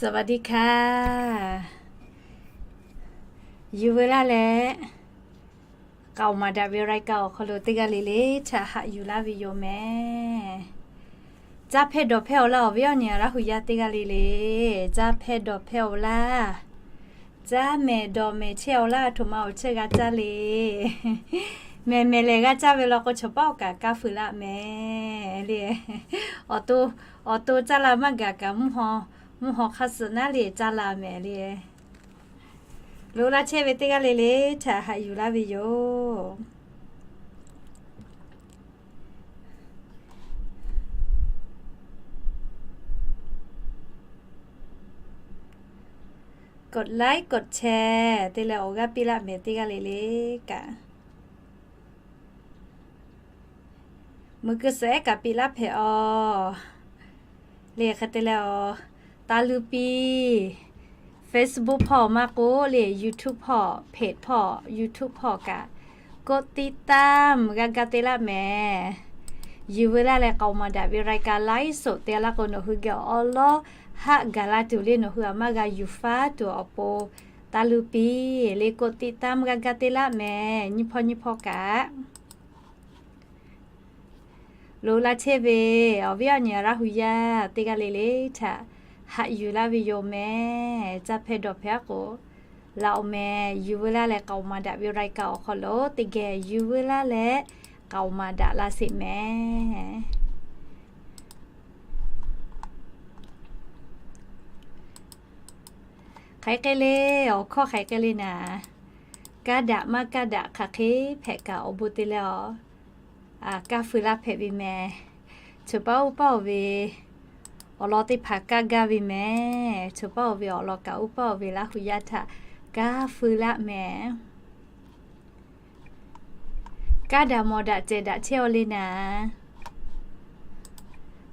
สวัสดีค่ะ Yuˬ veu laˇ leh, k'aoˍ maˍ daꞈ ve รายการ awˬ hk'aw lo teˇ g'aˇ le le htaꞈ haꞈ yuˬ laˇ ve yoˬ mehˍ. Caˇ hpehˇ dawˬ hpehˇ-oˬ laˇ, awˬ viˉ awˬ nyi Laˇ hu yaˇ teˇ g'aˇ le le. Caˇ hpehˇ dawˬ hpehˇ-oˬ laˇ. Caˇ mehˍ dawˬ mehˍ chehˇ-oˬ laˇ, htoꞈ ma awˬ chehˇ g'a caˇ le. Mehˍ mehˍ lehˬ g'a caˇ ve law k'o, chaw paˉ awˬ kaꞈ kaˇ feu laˇ mehˍ le. Awˬ to, awˬ to caˇ la maˇ gaˬ kaꞈ, mvuhˇ haw, mvuhˇ haw hk'aˇ suh naˉ le caˇ la mehˍ le. Loꞈ la chehˇ ve teˇ g'aˇ le le htaꞈ haꞈ yuˬ laˇ ve yoˬ. K'oꞈ laiˉ k'oꞈ chehˇ te leh awˬ g'aˇ piˇ laˇ mehˍ teˇ g'aˇ le le kaꞈ. Meuꞈ keu suhˍ ehˉ kaꞈ piˇ laˇ hpehꞈ-aˬ. Le hk'e te leh-aˬ, taˇ luˇ piˇ. Facebook hpawˇ maˇ k'oˆ le, YouTube hpawˇ, page hpawˇ, YouTube hpawˇ kaꞈ กดติดตาม g'a ga te laˇ mehˍ. Yuˬ veu laˇ leh k'aoˍ maˍ daꞈ ve รายการ ไลฟ์สด te laˇ k'o, nawˬ hui geh awˬ lawn haˆ gaˬ la tuˬ le, nawˬ hui aꞈ maˇ g'a yuˬ faˉ tuˬ awˬ pon taˇ luˇ piˇ le, กดติดตาม g'a ga te laˇ mehˍ. Nyiˇ hpawˇ nyiˇ hpawˇ kaꞈ. Loꞈ la chehˇ ve awˬ viˉ awˬ nyi Laˇ hu yaˇ teˇ g'aˇ le le htaꞈ haꞈ yuˬ laˇ ve yoˬ mehˍ. Caˇ hpehˇ dawˬ hpehˇ-aˬ k'o, laꞈ awˬ mehˍ. Yuˬ veu laˇ leh k'aoˍ maˍ daꞈ ve รายการ awˬ hk'aw lo teˇ geh yuˬ veu laˇ leh k'aoˍ maˍ daꞈ laˇ sheˍ mehˍ. Hk'aˬ hk'e le, awˬ hkawˇ hk'aˬ hk'e le naˍ, kaˇ daꞈ maˇ kaˇ daꞈ hk'aˬ hk'e hpehꞈ kaꞈ awˬ bon te leh-aˬ, kaˇ feu laˇ hpehꞈ ve mehˍ. Choˬ paˉ uˉ paˇ-oˬ ve awˬ lawn teˇ hpaˍ kaˇ gaˇ ve mehˍ. Choˬ paˉ-oˬ ve awˬ lawn kaꞈ uˉ paˇ-oˬ ve Laˇ hu yaˇ htaꞈ kaˇ feu laˇ mehˍ. Kaˇ daꞈ mawˬ daꞈ cehˬ daꞈ chehˇ-aw le naˍ.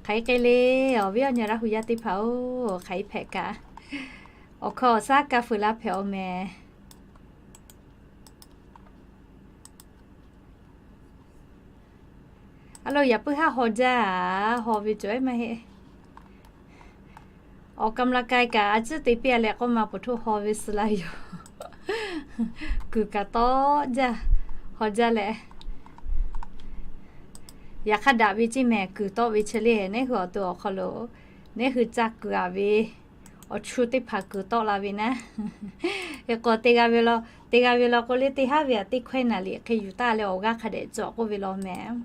Hk'aˬ hk'e le, awˬ viˉ awˬ nyi Laˇ hu yaˇ teˇ hpaˍ-oˬ, hk'aˬ hk'e hpehꞈ kaꞈ, awˬ hkawˇ awˬ shaˉ kaˇ feu laˇ hpehꞈ-aw mehˍ. A lo, yaꞈ puiˉ haˉ haw jaˇ-aˬ, haw ve cawˬ ehˉ maˇ heˆ. Awˬ กำลังกาย kaꞈ a ciˉ te piˇ-a leh k'oˆ ma, pfuhˍ htoˆ haw ve suh laˇ yoˬ. Kuiˬ kaꞈ tawˆ jaˇ, haw jaˇ leh. Yaꞈ hk'aˇ daꞈ ve ceˇ mehˍ, kuiˬ tawˆ ve chi le, neˇ hui awˬ to awˬ hk'aw lo neˇ hui ca kuiˬ-aˬ ve awˬ chu teˇ hpaˍ kuiˬ tawˆ la ve naˉ. Hk'e k'o, te g'a ve law, te g'a ve law k'o le, teˇ haˉ ve-aˬ teˇ hkawehˇ naˍ riˍ hk'e yuˬ taˍ leh awˬ g'aˇ hk'a dehꞈ cawˬ k'oˆ ve law mehˍ.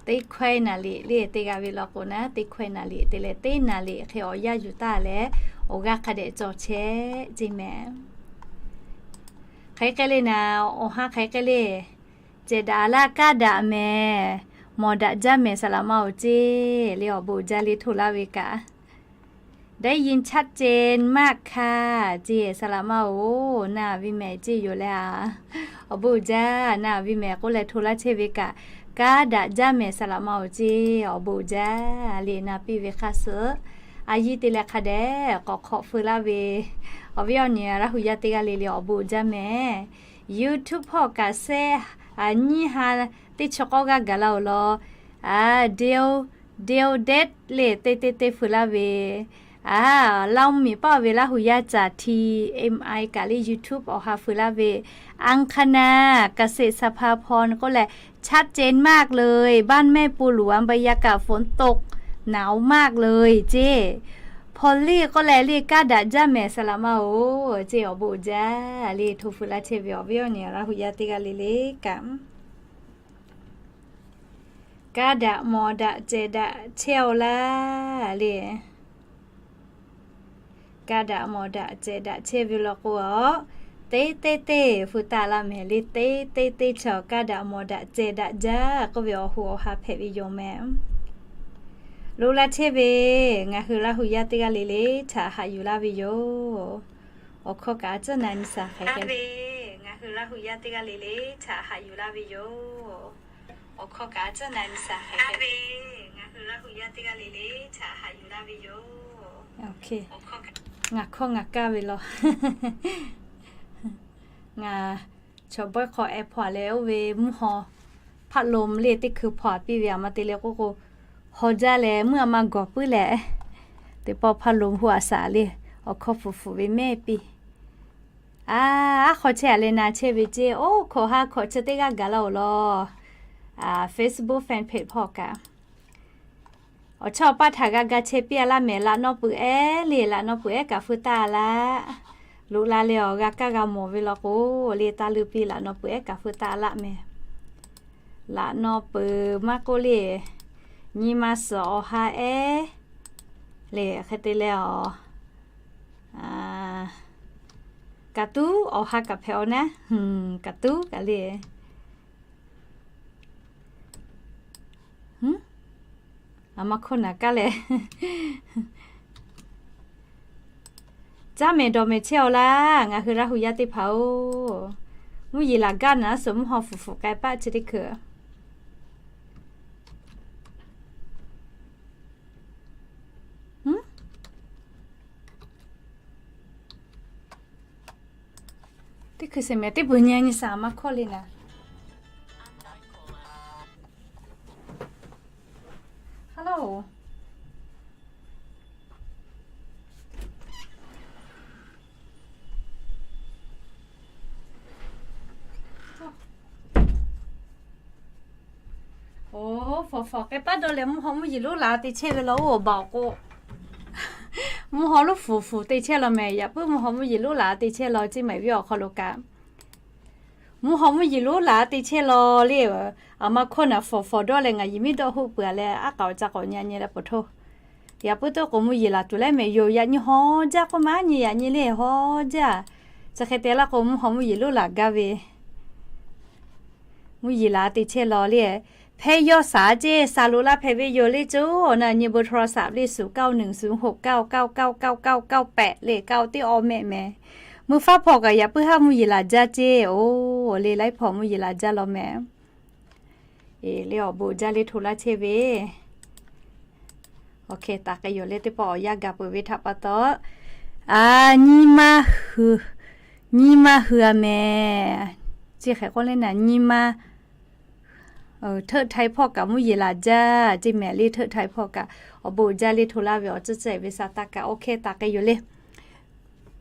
Teˇ hkawehˇ naˍ riˍ le, te g'a ve law k'o naˉ, teˇ hkawehˇ naˍ riˍ te leh teˇ naˍ riˍ hk'e awˬ yanˇ yuˬ taˍ leh awˬ g'aˇ hk'a dehꞈ cawˬ chehˇ ceˇ mehˍ. Hk'aˬ hk'e le naˍ, awˬ ha hk'aˬ hk'e le, cehˬ daꞈ laˇ, kaˇ daꞈ mehˍ, mawˬ daꞈ jaˇ mehˍ, saˍ laꞈ ma-oˬ ceˇ le, awˬ bon uiˍ jaˇ le htoꞈ laˇ ve kaꞈ. ได้ยินชัดเจนมากค่ะ ceˇ, saˍ laꞈ ma-oˬ, na ve mehˍ ceˇ yoˬ leh-a. Awˬ bon uiˍ jaˇ, na ve mehˍ k'oˆ leh htoꞈ laˇ chehˇ ve kaꞈ, kaˇ daꞈ jaˇ mehˍ, saˍ laꞈ ma-oˬ ceˇ, awˬ bon uiˍ jaˇ le, na piˇ ve hk'aˇ suh a yiˇ te leh hk'a dehꞈ k'awꞈ hk'awꞈ feu laˇ ve awˬ viˉ awˬ nyi Laˇ hu yaˇ teˇ g'aˇ le le, awˬ bon uiˍ jaˇ mehˍ. YouTube hpawˇ kaꞈ share, a nyiˇ ha teˇ chi k'awˇ g'aˇ gaˬ la-oˬ law. A, Deo, Deo Date le, te te te feu laˇ ve. A, Laˇ miˬ paˆ ve Laˇ hu yaˇ caˬ T M I kaꞈ le, YouTube awˬ ha feu laˇ ve. อังคณา เกษตรสภาพร k'oˆ leh ชัดเจนมากเลย บ้านแม่ปูหลวง บรรยากาศฝนตก หนาวมากเลย ceˇ. Hpaw leˇ k'oˆ leh le, kaˇ daꞈ jaˇ mehˍ, saˍ laꞈ ma-oˬ ceˇ, awˬ bon uiˍ jaˇ le, htoꞈ feu laˇ chehˇ ve awˬ viˉ awˬ nyi Laˇ hu yaˇ teˇ g'aˇ le le kaꞈ. Kaˇ daꞈ mawˬ daꞈ cehˬ daꞈ chehˇ-aw laˇ le. Kaˇ daꞈ mawˬ daꞈ cehˬ daꞈ chehˇ ve law k'o-a, teˇ teˇ teˇ feu taˍ laˇ mehˍ le, teˇ teˇ teˇ chaw kaˇ daꞈ mawˬ daꞈ cehˬ daꞈ jaˇ k'oˆ ve awˬ hoꞈ awˬ ha hpehꞈ ve yoˬ mehˍ. Loꞈ la chehˇ ve ngaˬ hui Laˇ hu yaˇ teˇ g'aˇ le le htaꞈ haꞈ yuˬ laˇ ve yoˬ. Awˬ hkawˇ kaꞈ a ciˉ na nyi shaˍ hk'e k'ai ve, ngaˬ hui Laˇ hu yaˇ teˇ g'aˇ le le htaꞈ haꞈ yuˬ laˇ ve yoˬ. Awˬ hkawˇ kaꞈ a ciˉ na nyi shaˍ hk'e k'ai ve, ngaˬ hui Laˇ hu yaˇ teˇ g'aˇ le le htaꞈ haꞈ yuˬ laˇ ve yoˬ. Ngaˬ hkawˇ ngaˬ kaˇ ve law. Ngaˬ chaw bawehˇ hk'aw airport leh oˇ ve mvuhˇ haw Hpaˆ lom le teˇ hkui hpaw a piˇ ve a ma te leh k'oˆ k'o, haw jaˇ leh meuˇ a ma gawˬ puiˉ leh, teˇ pawˆ hpaˆ lom hu a saˍ le, awˬ hkawˇ fuˍ fuˍ ve mehˇ piˇ. A, aˉ hk'aw chehˇ a leh na chehˇ ve ceˇ. Oˇ hkawꞈ ha hkawꞈ chi teˇ g'aˇ gaˬ la-oˬ law. Facebook fan page hpawˇ kaꞈ awˬ chawˇ awˬ paˇ htaꞈ g'a ga chehˇ piˇ a laˇ mehˍ. Laꞈ naw peuˬ ehˉ le, laꞈ naw peuˬ ehˉ kaꞈ feu taˇ a laˇ. Loꞈ la leh awˬ g'a kaˇ g'a mawˬ ve law k'o, le taˇ leuˇ piˇ laꞈ naw peuˬ ehˉ kaꞈ feu taˇ a laˇ mehˍ. Laꞈ naw peuˬ maˇ k'oˆ le, nyi ma suhˍ awˬ ha ehˉ le hk'e te leh a, kaꞈ tuˉ awˬ ha kaꞈ hpehꞈ-aw naˉ, kaꞈ tuˉ kaꞈ le. A ma hkawˇ naˬ kaˇ leh, caˇ mehˍ dawˬ mehˍ chehˇ-aw laˇ. Ngaˬ hui Laˇ hu yaˇ teˇ hpaˍ-oˬ, mvuhˇ yeˬ laˬ gaˇ naˍ suhˍ mvuhˇ haw fuˍ fuˍ k'ai paˆ chi teˇ hkui teˇ hkui se mehˍ teˇ bvuhˬ nyi nyi saˍ maˇ hkawˇ le naˍ. Hello. Oˬ, fawˍ fawˍ k'ai paˆ dawˇ leh mvuhˇ haw mvuhˇ yeˬ lonˉ laˬ te chehˇ ve law oˇ awˬ baˬ awˬ k'o, mvuhˇ haw lonˉ fuˍ fuˍ te chehˇ law mehˍ. Yaꞈ puiˉ mvuhˇ haw mvuhˇ yeˬ lonˉ laˬ te chehˇ law ceˇ mehˍ ve awˬ hk'aw lo kaꞈ, mvuhˇ haw mvuhˇ yeˬ lonˉ laˬ te chehˇ law le. A ma hkawˇ naˬ fawˍ fawˍ dawˇ leh ngaˬ yehˬ miˉ dawˇ hoˆ peuˬ a leh aˉ k'aoˍ ca k'awꞈ nyi nyi leh peuˬ htoˇ. Yaꞈ puiˉ teˇ k'o mvuhˇ yeˬ laˬ tuˬ leh mehˍ yoˬ. Yaꞈ nyi haw jaˇ k'oˆ maˇ nyi, yaꞈ nyi le haw jaˇ. Chi hk'e te laˇ k'o mvuhˇ haw mvuhˇ yeˬ lonˉ laˬ gaˇ ve, mvuhˇ yeˬ laˬ te chehˇ law le. Hpehˇ yawˇ shaˍ ceˇ, shaˍ loꞈ la hpehꞈ ve yoˬ le. Coˬ awˬ na nyi bon htaw shaˍ le, suˍ kaoˇ nuˬ suˍ hoꞈ kaoˇ kaoˇ kaoˇ kaoˇ kaoˇ kaoˇ kaoˇ pehꞈ le, kaoˇ teˇ awˬ mehˆ mehˍ. Mvuhˇ faˉ hpawˇ kaꞈ yaꞈ puiˉ haˉ mvuhˇ yeˬ laˬ jaˇ ceˇ. Oˬ, le laiˉ hpawˇ mvuhˇ yeˬ laˬ jaˇ law mehˍ. Eˬ, le awˬ bon jaˇ le hto laˇ chehˇ ve. Awˬ hkeh taˍ k'ai yoˬ le teˇ pawˆ awˬ yanˇ gaˬ peuˬ ve htaꞈ pa taw, a, nyi ma hui, nyi ma hui a mehˍ. Chi hk'e k'oˆ le naˍ, nyi ma htaꞈ htaiˍ hpawˇ kaꞈ mvuhˇ yeˬ laˬ jaˇ ceˇ mehˍ le. Htaꞈ htaiˍ hpawˇ kaꞈ awˬ bon jaˇ le hto laˇ ve awˬ tcuhˉ tcuhˉ ve sa taˇ kaꞈ awˬ hkeh taˍ k'ai yoˬ le.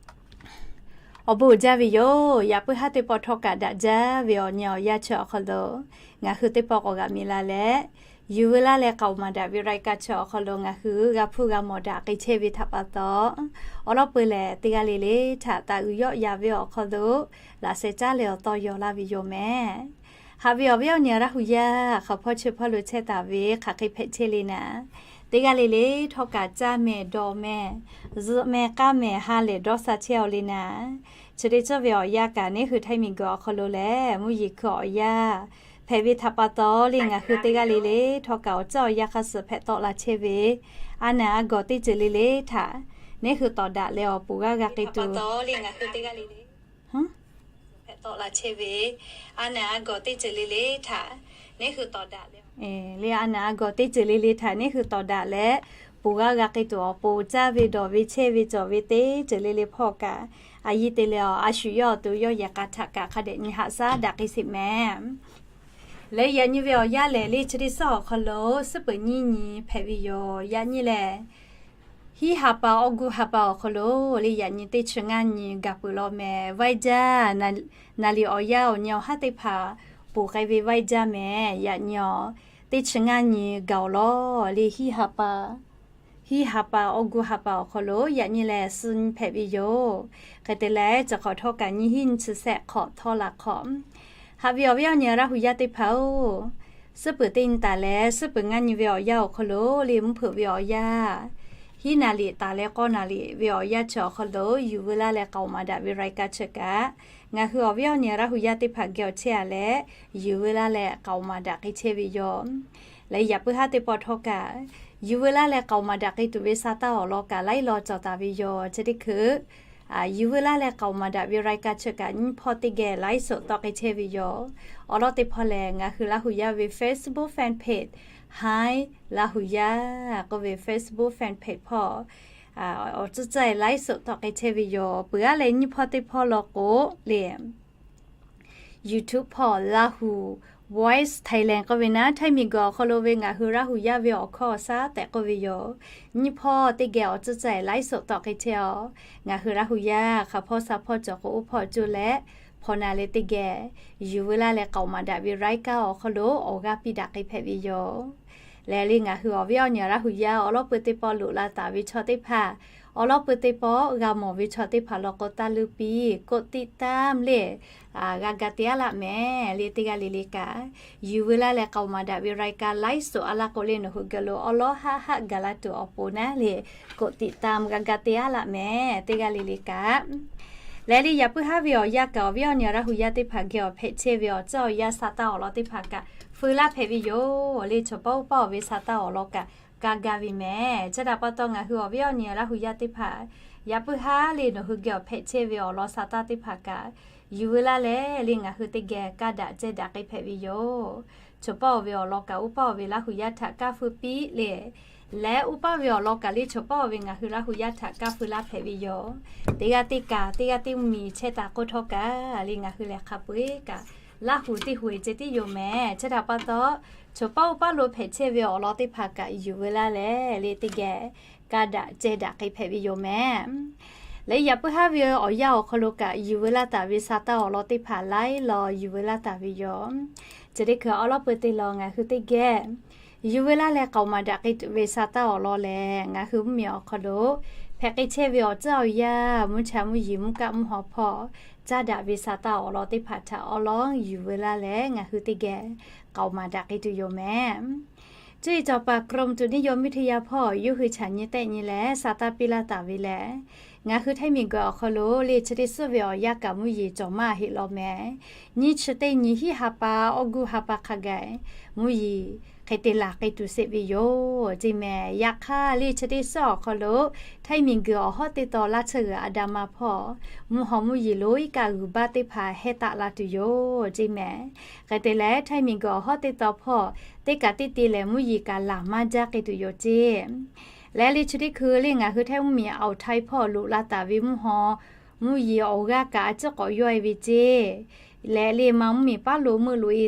Awˬ bon jaˇ ve yoˬ. Yaꞈ puiˉ haˉ teˇ pawˆ htawˇ kaꞈ daꞈ jaˇ ve awˬ nyi awˬ yanˇ chi awˬ hk'aw lo ngaˬ hui teˇ pawˆ k'awꞈ g'aꞈ mi la leh, yuˬ veu laˇ leh k'aoˍ maˍ daꞈ ve รายการ chi awˬ hk'aw lo ngaˬ hui g'a hpuˇ g'a mawˬ daꞈ k'ai chehˇ ve htaꞈ pa taw, awˬ lawn peuˬ lehˬ teˇ g'aˇ le le htaꞈ taˍ uiˍ yawˆ yan ve awˬ hk'aw lo laꞈ sheh caˉ leh awˬ tawˇ yaw laˇ ve yoˬ mehˍ. Haꞈ ve awˬ viˉ awˬ nyi Laˇ hu yaˇ hk'aˬ hpawˇ chi hpawˇ lo chehˇ taˍ ve hk'aˬ hk'e hpehꞈ chehˇ le naˍ, teˇ g'aˇ le le htawˇ kaꞈ caˇ mehˍ dawˬ mehˍ, zuhꞈ mehˍ k'aˇ mehˍ ha lehˬ dawˇ sha chehˇ-aw le naˍ. Chi teˇ ceuˬ ve awˬ yanˇ kaꞈ neˉ hui htaiˇ miˬ guiˬ awˬ hk'aw lo lehˬ mvuhˇ yeˬ hkui awˬ yanˇ hpehꞈ ve htaꞈ pa taw le ngaˬ hui teˇ g'aˇ le le htawˇ kaꞈ awˬ ceuˬ awˬ yanˇ hk'a suhˍ hpehꞈ tawˆ la chehˇ ve, a naˍ a gawˬ teˇ ceuˬ le le htaꞈ neˉ hui tawˍ daꞈ leh awˬ pon g'aˇ g'a k'ai tuˬ le a naˍ a gawˬ teˇ ceuˬ le le htaꞈ neˉ hui tawˍ daꞈ leh, pon g'aˇ g'a k'ai tuˬ awˬ pon caˇ ve dawˬ ve chehˇ ve cawˬ ve teˇ ceuˬ le le hpawˇ kaꞈ, a yiˇ te leh a shu yawˇ awˬ to yawˇ yehˬ k'a htaꞈ kaꞈ hk'a dehꞈ nyi haꞈ shaˉ daꞈ k'ai sheˍ mehˍ. Leh yaꞈ nyi ve awˬ yanˇ lehˬ le chi teˇ suhˉ awˬ hk'aw lo suhˉ peuˬ nyiˇ nyi hpehꞈ ve yoˬ. Yaꞈ nyi lehˬ, hiˉ ha pa awˬ gu ha pa awˬ hk'aw lo le yaꞈ nyi teˇ chi ngaˇ nyi gaˬ peuˬ law mehˍ. Vaiˇ jaˇ, naˍ liꞈ awˬ yanˇ awˬ nyi awˬ haˉ teˇ hpaˍ ponˬ k'ai ve vaiˇ jaˇ mehˍ. Yaꞈ nyi awˬ teˇ chi ngaˇ nyi gaˬ-oˬ law le hiˉ ha pa hiˉ ha pa awˬ gu ha pa awˬ hk'aw lo yaꞈ nyi lehˬ suh nyi hpehꞈ ve yoˬ. Hk'e te leh chi hk'awꞈ htawˇ kaꞈ nyi hiˉ nyi chi shehˆ hk'awꞈ htawˇ la hk'awꞈ. Haꞈ ve awˬ viˉ awˬ nyi Laˇ hu yaˇ teˇ hpaˍ-oˬ, suhˉ peuˬ teˇ nyi taˍ leh suhˉ peuˬ ngaˇ nyi ve awˬ yanˇ awˬ hk'aw lo le mvuhˇ hpeuꞈ ve awˬ yanˇ, hiˉ naˍ liꞈ taˍ leh k'awˇ naˍ liꞈ ve awˬ yanˇ chi awˬ hk'aw lo yuˬ veu laˇ leh k'aoˍ maˍ daꞈ ve รายการ chi kaꞈ, ngaˬ hui awˬ viˉ awˬ nyi Laˇ hu yaˇ teˇ hpaˍ geh awˬ chehˇ a leh, yuˬ veu laˇ leh k'aoˍ maˍ daꞈ k'ai chehˇ ve yoˬ. Leh yaꞈ puiˉ haˉ teˇ pawˆ htawˇ kaꞈ, yuˬ veu laˇ leh k'aoˍ maˍ daꞈ k'ai tuˬ ve sa taˇ awˬ lawn kaꞈ laiˉ law cawˬ taˍ ve yoˬ. Chi teˇ hkui yuˬ veu laˇ leh k'aoˍ maˍ daꞈ ve รายการ chi kaꞈ nyiˇ hpawˇ teˇ geh ไลฟ์สด tawˆ k'ai chehˇ ve yoˬ. Awˬ lawn teˇ hpawˇ lehˬ, ngaˬ hui Laˇ hu yaˇ ve Facebook fan page, Hi Laˇ hu yaˇ k'oˆ ve Facebook fan page hpawˇ awˬ tcuhˉ caˇ ไลฟ์สด tawˆ k'ai chehˇ ve yoˬ. Peuˬ aˉ leh nyiˇ hpawˇ teˇ hpawˇ law k'o le, YouTube hpawˇ Laˇ hu Voice Thailand k'oˆ ve naˉ, Htaiˇ miˬguiˬ awˬ hk'aw lo ve ngaˬ hui Laˇ hu yaˇ ve awˬ hkawˇ awˬ shaˉ tehꞈ k'oˆ ve yoˬ. Nyiˇ hpawˇ teˇ geh awˬ tcuhˉ ceh laiˉ soꞈ tawˆ hk'e chehˇ-aˬ. Ngaˬ hui Laˇ hu yaˇ hk'a hpawˇ sha hpawˇ cawˬ k'o, oˇ hpawˇ coˇ leh hpawnˬ na leh teˇ geh yuˬ veu laˇ leh k'aoˍ maˍ daꞈ ve รายการ awˬ hk'aw lo awˬ g'aˇ piˇ daꞈ k'ai hpehꞈ ve yoˬ. Lehˬ le, ngaˬ hui awˬ viˉ awˬ nyi Laˇ hu yaˇ awˬ lawˉ peuˬ teˇ pawˆ loꞈ la taˍ ve chaw teˇ hpaˍ, awˬ lawˉ peuˬ teˇ pawˆ g'a mawˬ ve chaw teˇ hpaˍ law k'o, taˇ luˇ piˇ กดติดตาม le g'a ga te aˉ laˆ mehˍ le, teˇ g'aˇ le le kaꞈ yuˬ veu laˇ leh k'aoˍ maˍ daꞈ ve รายการ ไลฟ์สด aˉ laˇ k'o le, nawˬ hui geh lo awˉ lawˉ haˆ haˆ gaˬ la tuˬ awˬ pon naˉ le, กดติดตาม g'a ga te aˉ laˆ mehˍ, teˇ g'aˇ le le kaꞈ. Lehˬ le, yaꞈ puiˉ haˉ ve awˬ yanˇ kaꞈ awˬ viˉ awˬ nyi Laˇ hu yaˇ teˇ hpaˍ geh awˬ hpehꞈ chehˇ ve awˬ tcuhˉ awˬ yanˇ sa taˇ awˬ lawn teˇ hpaˍ kaꞈ feu laˇ hpehꞈ ve yoˬ. Le, chaw pawˆ uˉ paˇ-oˬ ve sa taˇ awˬ lawn kaꞈ ka gaˇ ve mehˍ. Chi htaꞈ pa taw, ngaˬ hui awˬ viˉ awˬ nyi Laˇ hu yaˇ teˇ hpaˍ yaꞈ puiˉ haˉ le, nawˬ hui geh awˬ hpehꞈ chehˇ ve awˬ lawn sa taˇ teˇ hpaˍ kaꞈ yuˬ veu laˇ leh le, ngaˬ hui teˇ geh ka daꞈ ceh daꞈ k'ai hpehꞈ ve yoˬ. Chaw pawˆ-oˬ ve awˬ lawn kaꞈ uˉ paˇ-oˬ ve Laˇ hu yaˇ htaꞈ kaˇ feu piˇ le, leh uˉ paˇ ve awˬ lawn kaꞈ le, chaw pawˆ-oˬ ve ngaˬ hui Laˇ hu yaˇ htaꞈ kaˇ feu laˇ hpehꞈ ve yoˬ. Teˇ g'aˇ teˇ kaꞈ, teˇ g'aˇ teˇ mvuhˇmiˬ chehˇ taˍ k'oˆ htawˇ kaꞈ le, ngaˬ hui lehˬ hk'a peu-eˬ kaꞈ Laˇ hu teˇ hui ceh tiˉ yoˬ mehˍ. Chi htaꞈ pa taw, chaw pawˆ uˉ paˇ lo hpehꞈ chehˇ ve awˬ lawn teˇ hpaˍ kaꞈ yuˬ veu laˇ leh le, teˇ geh ka daꞈ ceh daꞈ k'ai hpehꞈ ve yoˬ mehˍ. Leh yaꞈ puiˉ haˉ ve awˬ yanˇ awˬ hk'aw lo kaꞈ yuˬ veu laˇ taˍ ve sa taˇ awˬ lawn teˇ hpaˍ laiˉ law yuˬ veu laˇ taˍ ve yoˬ. Chi teˇ hkui awˉ lawˉ peuˬ teˇ lawn ngaˬ hui teˇ geh yuˬ veu laˇ leh k'aoˍ maˍ daꞈ k'ai tuˬ ve sa taˇ awˬ lawn lehˬ, ngaˬ hui mvuhˇmiˬ awˬ hk'aw lo hpehꞈ k'ai chehˇ ve awˬ tcuhˉ awˬ yanˇ, mvuhˇ cha mvuhˇ yeˬ, mvuhˇ kaˆ mvuhˇ haw hpawˇ caˇ daꞈ ve sa taˇ awˬ lawn teˇ hpaˍ htaꞈ awˉ lawˉ yuˬ veu laˇ leh, ngaˬ hui teˇ geh k'aoˍ maˍ daꞈ k'ai tuˬ yoˬ mehˍ. Cuˇ yiˍ cawˬ paˍ กรมอุตุนิยมวิทยา hpawˇ yawˇ hui chaꞈ nyi tehˆ nyi leh sa taˇ piˇ laˇ taˍ ve lehˬ, ngaˬ hui Htaiˇ miˬguiˬ awˬ hk'aw lo le chi teˇ suhˉ ve awˬ yanˇ kaꞈ mvuhˇ yeˬ cawˬ maˇ heˆ law mehˍ. Nyiˇ chi teˇ nyi hiˆ ha pa, August ha pa hk'a gaˬ mvuhˇ yeˬ hk'e te laˬ k'ai tuˬ sheˍ ve yoˬ ceˇ mehˍ. Yaꞈ hk'aˇ le, chi teˇ suhˉ awˬ hk'aw lo Htaiˇ miˬguiˬ awˬ hawˉ teˇ tawn laˇ tsuhˇ g'uiˬ Andaman hpawˇ mvuhˇ haw mvuhˇ yeˬ lonˉ iˉ kaˆ g'uiˬ baˆ teˇ hpaˍ hehˉ taˆ la tuˬ yoˬ ceˇ mehˍ. Hk'e te leh, Htaiˇ miˬguiˬ awˬ hawˉ teˇ tawn hpawˇ teˇ kaꞈ teˇ te lehˬ mvuhˇ yeˬ kaꞈ laˬ maˇ jaˇ k'ai tuˬ yoˬ ceˇ. Lehˬ le, chi teˇ hkui le ngaˬ hui Htaiˇ mvuhˇmiˬ Awˬ htaiˇ hpawˇ loꞈ la taˍ ve mvuhˇ haw mvuhˇ yeˬ awˬ g'aˇ kaꞈ a ciˉ k'awꞈ yawˇ e ve ceˇ. Lehˬ le, ma mvuhˇmiˬ paˉ lo meuˆ loꞈ e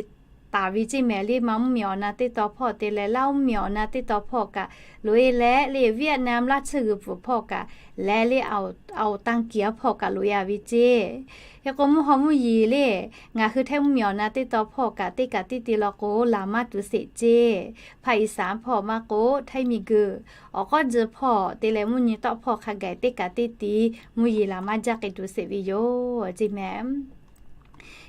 taˍ ve ceˇ mehˍ. Le, ma mvuhˇmiˬ awˬ na teˇ tawn hpawˇ te leh Laˇ mvuhˇmiˬ awˬ na teˇ tawn hpawˇ kaꞈ loꞈ e leh le, Vietnam laˇ tsuhˇ g'uiˬ pfuhˍ hpawˇ kaꞈ leh le, Awˬ taˇ kiˍ aˉ hpawˇ kaꞈ loꞈ e a ve ceˇ. Hk'e k'o, mvuhˇ haw mvuhˇ yeˬ le ngaˬ hui Htaiˇ mvuhˇmiˬ awˬ na teˇ tawn hpawˇ kaꞈ teˇ kaꞈ teˇ te law k'o laˬ maˇ tuˬ sheˍ ceˇ. Hpaˇ iˍ saˍ hpawˇ maˇ k'o, Htaiˇ miˬguiˬ awˬ k'awˉ tcuh hpawˇ te leh mvuhˇ nyi tawˆ hpawˇ hk'a gaˬ teˇ kaꞈ teˇ te mvuhˇ yeˬ laˬ maˇ jaˇ k'ai tuˬ sheˍ ve yoˬ ceˇ mehˍ.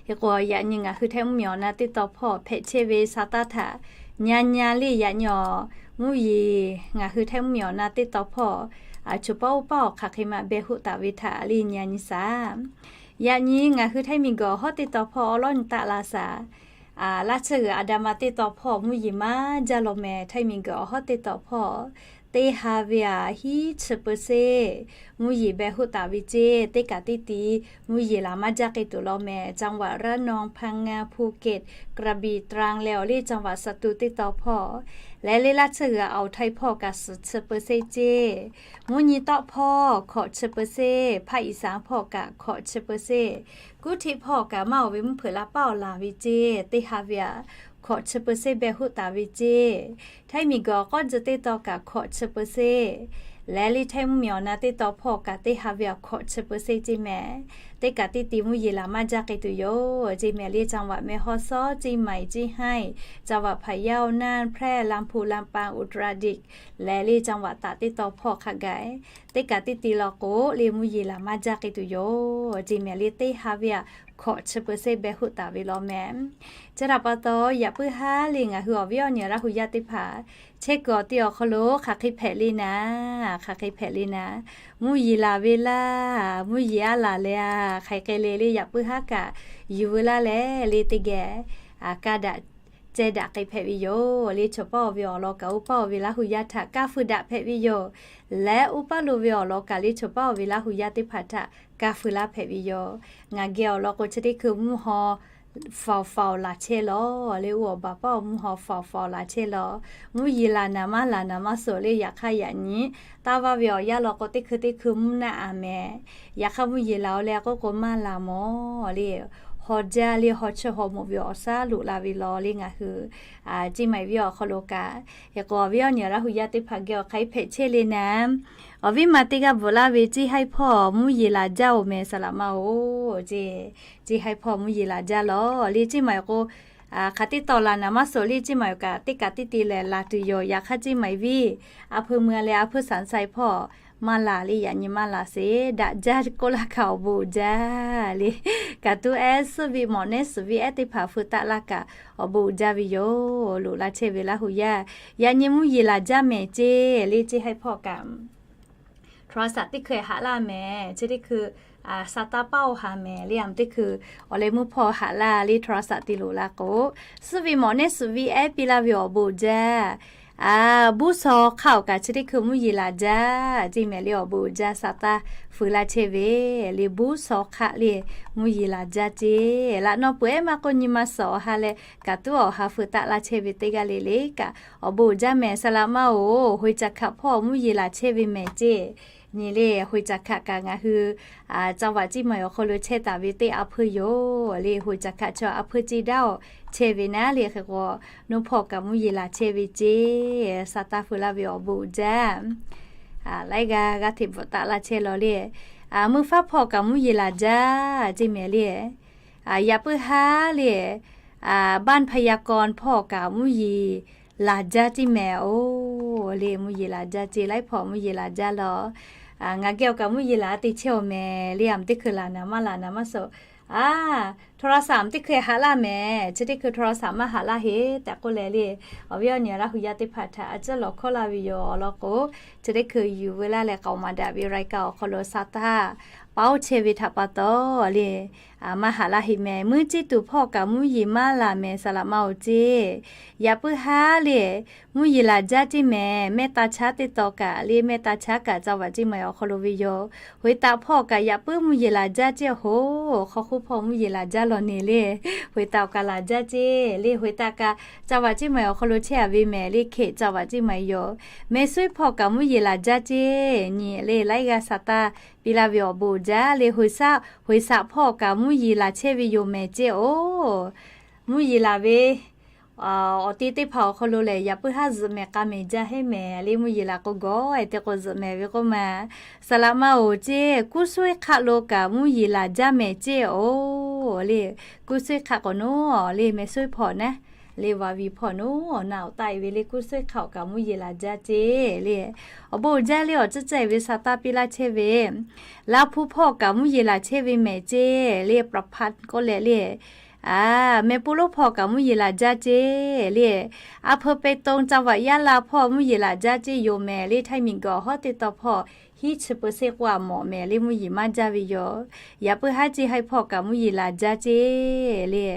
Hk'e k'o, yaꞈ nyi ngaˬ hui Htaiˇ mvuhˇmiˬ awˬ na teˇ tawn hpawˇ hpehꞈ chehˇ ve sa taˇ htaꞈ nyi nyi le, yaꞈ nyi awˬ mvuhˇ yeˬ ngaˬ hui Htaiˇ mvuhˇmiˬ awˬ na teˇ tawn hpawˇ a choˬ paˉ uˉ paˇ awˬ hk'aˬ hk'e ma beh hoˆ taˍ ve htaꞈ le nyi nyi shaˍ. Yaꞈ nyi ngaˬ hui Htaiˇ miˬguiˬ awˬ hawˉ teˇ tawn hpawˇ awˉ lawˉ nyi taˆ la shaˍ. Laˇ tsuhˇ g'uiˬ Andaman teˇ tawn hpawˇ mvuhˇ yeˬ maˇ jaˇ law mehˍ. Htaiˇ miˬguiˬ awˬ hawˉ teˇ tawn hpawˇ teˇ ha ve aꞈ hiˉ chi เปอร์เซ็นต์ mvuhˇ yeˬ beh hoˆ taˍ ve ceˇ. Teˇ kaꞈ teˇ te mvuhˇ yeˬ laˬ maˇ jaˇ k'ai tuˬ law mehˍ. จังหวัดระนอง พังงา ภูเก็ต กระบี่ ตรัง leh awˬ le จังหวัดสตูล teˇ tawn hpawˇ leh le, laˇ tsuhˇ g'uiˬ Awˬ htaiˇ hpawˇ kaꞈ suhˍ chi เปอร์เซ็นต์ ceˇ. Mvuhˇ nyi tawˆ hpawˇ hkawꞈ chi เปอร์เซ็นต์, hpaˇ iˍ saˍ hpawˇ kaꞈ hkawꞈ chi เปอร์เซ็นต์, kuˉ hteˆ hpawˇ kaꞈ maˇ oˬ ve mvuhˇ hpeuꞈ la paˉ awˬ laˬ ve ceˇ. Teˇ ha ve aꞈ hkawꞈ chi เปอร์เซ็นต์ beh hoˆ taˍ ve ceˇ. Htaiˇ miˬguiˬ awˬ k'awˉ tcuh teˇ tawn kaꞈ hkawꞈ chi เปอร์เซ็นต์ leh le, Htaiˇ mvuhˇmiˬ awˬ na teˇ tawn hpawˇ kaꞈ teˇ ha ve aꞈ hkawꞈ chi เปอร์เซ็นต์ ceˇ mehˍ. Teˇ kaꞈ teˇ te mvuhˇ yeˬ laˬ maˇ jaˇ k'ai tuˬ yoˬ ceˇ mehˍ. Le จังหวัดแม่ฮ่องสอน, เชียงใหม่, เชียงราย, จังหวัดพะเยา, น่าน, แพร่, ลำพูน, ลำปาง, อุตรดิตถ์ leh le, จังหวัดตาก teˇ tawn hpawˇ hk'a gaˬ teˇ kaꞈ teˇ te law k'o le, mvuhˇ yeˬ laˬ maˇ jaˇ k'ai tuˬ yoˬ ceˇ mehˍ. Le teˇ ha ve aꞈ hkawꞈ chi เปอร์เซ็นต์ beh hoˆ taˍ ve law mehˍ. Chi htaꞈ pa taw, yaꞈ puiˉ haˉ le ngaˬ hui awˬ viˉ awˬ nyi Laˇ hu yaˇ teˇ hpaˍ chehˇ kuiˬ awˬ te awˬ hk'aw lo hk'aˬ hk'e hpehꞈ le naˍ, hk'aˬ hk'e hpehꞈ le naˍ, mvuhˇ yeˬ laˬ ve laˇ, mvuhˇ yeˬ aˉ laˬ leh a, hk'aˬ hk'e le le, yaꞈ puiˉ haˉ kaꞈ yuˬ veu laˇ leh le teˇ geh ka daꞈ ceh daꞈ k'ai hpehꞈ ve yoˬ. Le chaw paˉ oˬ ve awˬ lawn kaꞈ uˉ paˇ oˬ ve Laˇ hu yaˇ htaꞈ kaˇ feu daꞈ hpehꞈ ve yoˬ. Leh uˉ paˇ lo ve awˬ lawn kaꞈ le chaw paˉ oˬ ve Laˇ hu yaˇ teˇ hpaˍ htaꞈ kaˇ feu laˇ hpehꞈ ve yoˬ. Ngaˬ geh awˬ lawn k'o, chi teˇ hkui mvuhˇ haw faoˍ faoˍ laˬ chehˇ law. Le uˉ awˬ baˬ paˉ awˬ mvuhˇ haw faoˍ faoˍ laˬ chehˇ law. Mvuhˇ yeˬ laˬ naˍ maˇ laˬ naˍ maˇ suh le, yaꞈ hk'aˇ yaꞈ nyi taˇ vaˇ ve awˬ yanˇ law k'o, teˇ hkui teˇ hkui mvuhˇ naˆ a mehˍ. Yaꞈ hk'aˇ mvuhˇ yeˬ laˬ oˬ le k'oˆ k'o, maˇ laˬ mawˬ le. haw jaˇ le, haw cheuˇ haw mawꞈ ve awˬ shaˉ loꞈ la ve law le ngaˬ hui Ceˇ maiˍ viˉ awˬ hk'aw lo kaꞈ. Hk'e k'o, awˬ viˉ awˬ nyi Laˇ hu yaˇ teˇ hpaˍ geh awˬ hk'aˇ hpehꞈ chehˇ le naˍ, awˬ viˉ ma teˇ g'aˇ bvuhꞈ laˇ ve, Ceˇ haiˉ hpawˇ mvuhˇ yeˬ laˬ jaˇ oˬ mehˍ saˍ laꞈ ma oˬ. Ceˇ, Ceˇ haiˉ hpawˇ mvuhˇ yeˬ laˬ jaˇ law le. Ceˇ maiˍ k'o, hk'aˬ teˇ tawˍ laˬ naˍ maˇ suhˍ le, Ceˇ maiˍ kaꞈ teˇ kaꞈ teˇ te lehˬ laˬ tuˬ yoˬ. Yaꞈ hk'aˇ Ceˇ maiˍ viˉ a hpeu mui a leh a hpuˇ saˍ sai hpawˇ maˇ laˬ le, yaꞈ nyi maˇ laˬ sheˍ. Daꞈ jaˇ k'oˆ laˇ kaꞈ awˬ bon uiˍ jaˇ le. Kaꞈ tuˉ ehˉ suhˉ ve mawꞈ nehˉ suhˍ ve ehˉ teˇ hpaˍ feu taˆ laˇ kaꞈ awˬ bon uiˍ jaˇ ve yoˬ. Loꞈ la chehˇ ve Laˇ hu yaˇ, yaꞈ nyi mvuhˇ yeˬ laˬ jaˇ mehˍ Ceˇ le. Ceˇ haiˉ hpawˇ kaꞈ โทรศัพท์ teˇ hkui haꞈ laˇ mehˍ. Chi teˇ hkui sa taˇ paˇ oˇ ha mehˍ le. A teˇ hkui awˬ leh mvuhˇ hpawˇ haꞈ laˇ le โทรศัพท์ te loꞈ la k'o, suhˉ ve mawꞈ nehˉ suhˍ ve ehˉ piˇ laˇ ve awˬ bon uiˍ jaˇ. Buˇ shaw hk'aˆ awˬ kaꞈ chi teˇ hkui mvuhˇ yeˬ laˬ jaˇ Ceˇ mehˍ le. Awˬ bon uiˍ jaˇ sa taˇ feu laˇ chehˇ ve le. Buˇ shaw hk'aˆ le mvuhˇ yeˬ laˬ jaˇ Ceˇ. Laꞈ naw peuˬ ehˉ maˇ k'oˆ nyi ma suhˍ awˬ ha leh kaꞈ tuˉ awˬ ha feu taˆ laˇ chehˇ ve teˇ g'aˇ le le kaꞈ awˬ bon uiˍ jaˇ mehˍ saˍ laꞈ ma oˬ. Hoiˍ caˬ hkaꞈ hpawˇ mvuhˇ yeˬ laˬ chehˇ ve mehˍ Ceˇ. Nyi le hoiˍ caˬ hkaꞈ kaꞈ ngaˬ hui จังหวัด Ceˇ maiˍ awˬ hk'aw lo chehˇ taˍ ve teˇ a hpuˇ yoˬ le. Hoiˍ caˬ hkaꞈ chaw a hpuˇ Ceˇ daˇ oˬ chehˇ ve naˉ le. Hk'e k'o, nuˇ hpawˇ kaꞈ mvuhˇ yeˬ laˬ chehˇ ve Ceˇ. Sa taˇ feu laˇ ve awˬ bon uiˍ jaˇ. Laiˉ g'aˇ g'aˇ hteꞈ bvuhꞈ taˆ laˇ chehˇ law le. Meuˇ faˉ hpawˇ kaꞈ mvuhˇ yeˬ laˬ jaˇ Ceˇ mehˍ le. Yaꞈ puiˉ haˉ le บ้านพยากรณ์ hpawˇ kaꞈ mvuhˇ yeˬ laˬ jaˇ Ceˇ mehˍ oˬ le. Mvuhˇ yeˬ laˬ jaˇ Ceˇ. Laiˉ hpawˇ mvuhˇ yeˬ laˬ jaˇ law. Ngaˬ geh awˬ kaꞈ mvuhˇ yeˬ laˬ te chehˇ awˬ mehˍ le. A teˇ hkui laˬ naˍ maˇ laˬ naˍ maˇ suhˍ. โทรศัพท์ teˇ hkui haꞈ laˇ mehˍ. Chi teˇ hkui โทรศัพท์ maˇ haꞈ laˇ heˆ tehꞈ k'oˆ leh le, awˬ viˉ awˬ nyi Laˇ hu yaˇ teˇ hpaˍ htaꞈ a ciˉ lawˬ hkawˇ laˇ ve yoˬ. Awˬ lawn k'o, chi teˇ hkui yuˬ veu laˇ leh k'aoˍ maˍ daꞈ ve รายการ awˬ hk'aw lo sa taˇ paˉ oˇ chehˇ ve htaꞈ pa taw le, maˇ haꞈ laˇ heˆ mehˍ. Meuˇ Ceˇ tuˬ hpawˇ kaꞈ mvuhˇ yeˬ maˇ laˬ mehˍ saˍ laꞈ ma oˬ Ceˇ. Yaꞈ puiˉ haˉ le mvuhˇ yeˬ laˬ jaˇ Ceˇ mehˍ. Mehˆ taˇ chaˉ teˇ taw kaꞈ le, mehˆ taˇ chaˉ kaꞈ จังหวัด Ceˇ maiˍ awˬ hk'aw lo ve yoˬ. Hoiˍ taꞈ hpawˇ kaꞈ yaꞈ puiˉ mvuhˇ yeˬ laˬ jaˇ Ceˇ hoˬ. Hk'aw hk'oˆ hpawˇ mvuhˇ yeˬ laˬ jaˇ law neˬ le. Hoiˍ taꞈ awˬ kaꞈ laˬ jaˇ Ceˇ le. Hoiˍ taꞈ kaꞈ จังหวัด Ceˇ maiˍ awˬ hk'aw lo chehˇ a ve mehˍ le. Hk'e จังหวัด Ceˇ maiˍ yoˬ. Mehˍ suˉ hpawˇ kaꞈ mvuhˇ yeˬ laˬ jaˇ Ceˇ nyi le. Laiˉ g'aˇ sa taˇ piˇ laˇ ve awˬ bon uiˍ jaˇ le. Hoiˍ saꞈ, hoiˍ saꞈ hpawˇ kaꞈ mvuhˇ yeˬ laˬ chehˇ ve yoˬ mehˍ Ceˇ oˬ. Mvuhˇ yeˬ laˬ ve awˬ ti teˇ hpaˍ awˬ hk'aw lo lehˬ, yaꞈ puiˉ haˉ zuhꞈ mehˍ k'a mehˍ jaˇ heˆ mehˍ le. Mvuhˇ yeˬ laˬ k'o gawˬ e te k'o zuhꞈ mehˍ ve k'oˆ ma. Saˍ laꞈ ma oˬ Ceˇ, kuˇ suhˉ hk'aˆ lo kaꞈ mvuhˇ yeˬ laˬ jaˇ mehˍ Ceˇ oˬ le. Kuˇ suhˉ hk'aˆ k'awꞈ nawˉ le, mehˍ suhˉ hpawˇ naˉ le, vaˬ viˬ hpawˇ nawˉ naꞈ awˬ taˆ e ve le. Kuˇ suhˉ hk'aˆ awˬ kaꞈ mvuhˇ yeˬ laˬ jaˇ Ceˇ le. Awˬ bon uiˍ jaˇ le. Awˬ ceuˬ ceuˬ e ve sa taˇ piˇ laˇ chehˇ ve Laˇ hpu hpawˇ kaꞈ mvuhˇ yeˬ laˬ chehˇ ve mehˍ Ceˇ le. ประพัฒน์ k'oˆ leh le. Mehˍ pu lonˉ hpawˇ kaꞈ mvuhˇ yeˬ laˬ jaˇ Ceˇ le. A hpeu เปตง จังหวัดยะลา hpawˇ mvuhˇ yeˬ laˬ jaˇ Ceˇ yoˬ mehˍ le. Htaiˇ miˬ guiˬ awˬ hawˉ teˇ taw hpawˇ hiˉ chi peu seˇ k'oˆ a mawꞈ mehˍ le. Mvuhˇ yeˬ maˇ jaˇ ve yoˬ. Yaꞈ puiˉ haˉ Ceˇ haiˉ hpawˇ kaꞈ mvuhˇ yeˬ laˬ jaˇ Ceˇ le.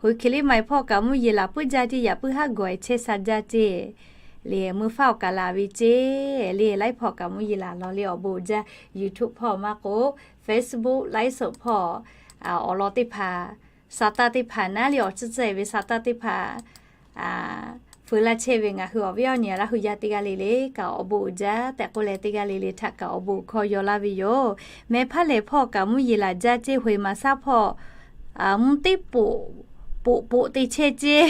Hoiˍ hkiˬ liˇ ma e hpawˇ kaꞈ mvuhˇ yeˬ laˬ puiˉ jaˇ Ceˇ. Yaꞈ puiˉ haˉ gawˬ e chehˇ sha jaˇ Ceˇ le. Meuˇ faˉ awˬ kaꞈ laˬ ve Ceˇ le. Laiˉ hpawˇ kaꞈ mvuhˇ yeˬ laˬ law le. Awˬ bon uiˍ jaˇ. YouTube hpawˇ maˇ k'o, Facebook ไลฟ์สด hpawˇ awˬ lawn teˇ hpaˍ, sa taˇ teˇ hpaˍ naˉ le. Awˬ ceuˬ ceuˬ e ve sa taˇ teˇ hpaˍ feu laˇ chehˇ ve ngaˬ hui awˬ viˉ awˬ nyi Laˇ hu yaˇ teˇ g'aˇ le le kaꞈ awˬ bon uiˍ jaˇ tehꞈ k'oˆ leh, teˇ g'aˇ le le htaꞈ kaꞈ awˬ bon hkawˇ yaw laˇ ve yoˬ. Mehˍ hpaˇ lehˬ hpawˇ kaꞈ mvuhˇ yeˬ laˬ jaˇ Ceˇ. Hoiˍ maˍ saˉ hpawˇ mvuhˇ teˇ poꞈ poꞈ poꞈ te chehˇ Ceˇ.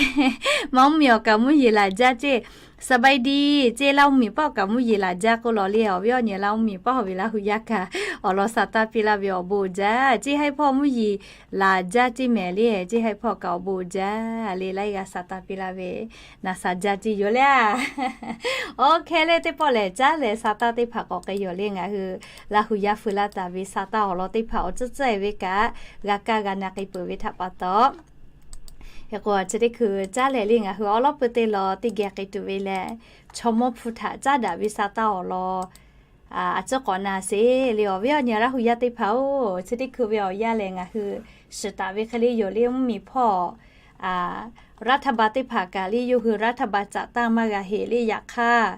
Maˇ mvuhˇ miˬ awˬ kaꞈ mvuhˇ yeˬ laˬ jaˇ Ceˇ. สบายดี Ceˇ. Laˇ mvuhˇ miˬ paˆ awˬ kaꞈ mvuhˇ yeˬ laˬ jaˇ k'oˆ law le. Awˬ viˉ awˬ nyi Laˇ mvuhˇ miˬ paˆ hawˬ ve Laˇ hu yaˇ kaꞈ awˬ lawn sa taˇ piˇ laˇ ve awˬ bon uiˍ jaˇ. Ceˇ haiˉ hpawˇ mvuhˇ yeˬ laˬ jaˇ Ceˇ mehˍ le. Ceˇ haiˉ hpawˇ kaꞈ awˬ bon uiˍ jaˇ le. Laiˉ g'aˇ sa taˇ piˇ laˇ ve naˍ sa jaˇ Ceˇ yoˬ le. Awˬ hk'e le teˇ pawˆ lehˬ caˉ leh sa taˇ teˇ hpaˍ k'awꞈ k'ai yoˬ le. Ngaˬ hui Laˇ hu yaˇ feu laˇ taˍ ve sa taˇ awˬ lawn teˇ hpaˍ awˬ ceuˬ ceuˬ e ve kaꞈ g'a kaˇ g'a na k'ai peuˬ ve htaꞈ pa taw, hk'e k'o chi teˇ hkui caˉ leh le ngaˬ hui awˉ lawˉ pui teˇ law teˇ geh k'ai tuˬ ve leh, chaw mawˇ hpu htaꞈ caˉ daꞈ ve sa taˇ awˬ lawn a ciˉ k'awꞈ na sheˍ le. Awˬ viˉ awˬ nyi Laˇ hu yaˇ teˇ hpaˍ oˬ, chi teˇ hkui ve awˬ yanˇ lehˬ ngaˬ hui shiˍ taˍ ve hk'e le yoˬ le. Mvuhˇ miˬ hpawˇ รัฐบาล teˇ hpaˍ kaꞈ le yawˇ hui รัฐบาล จัดตั้ง maˇ g'a heˆ le. Yaꞈ hk'aˇ,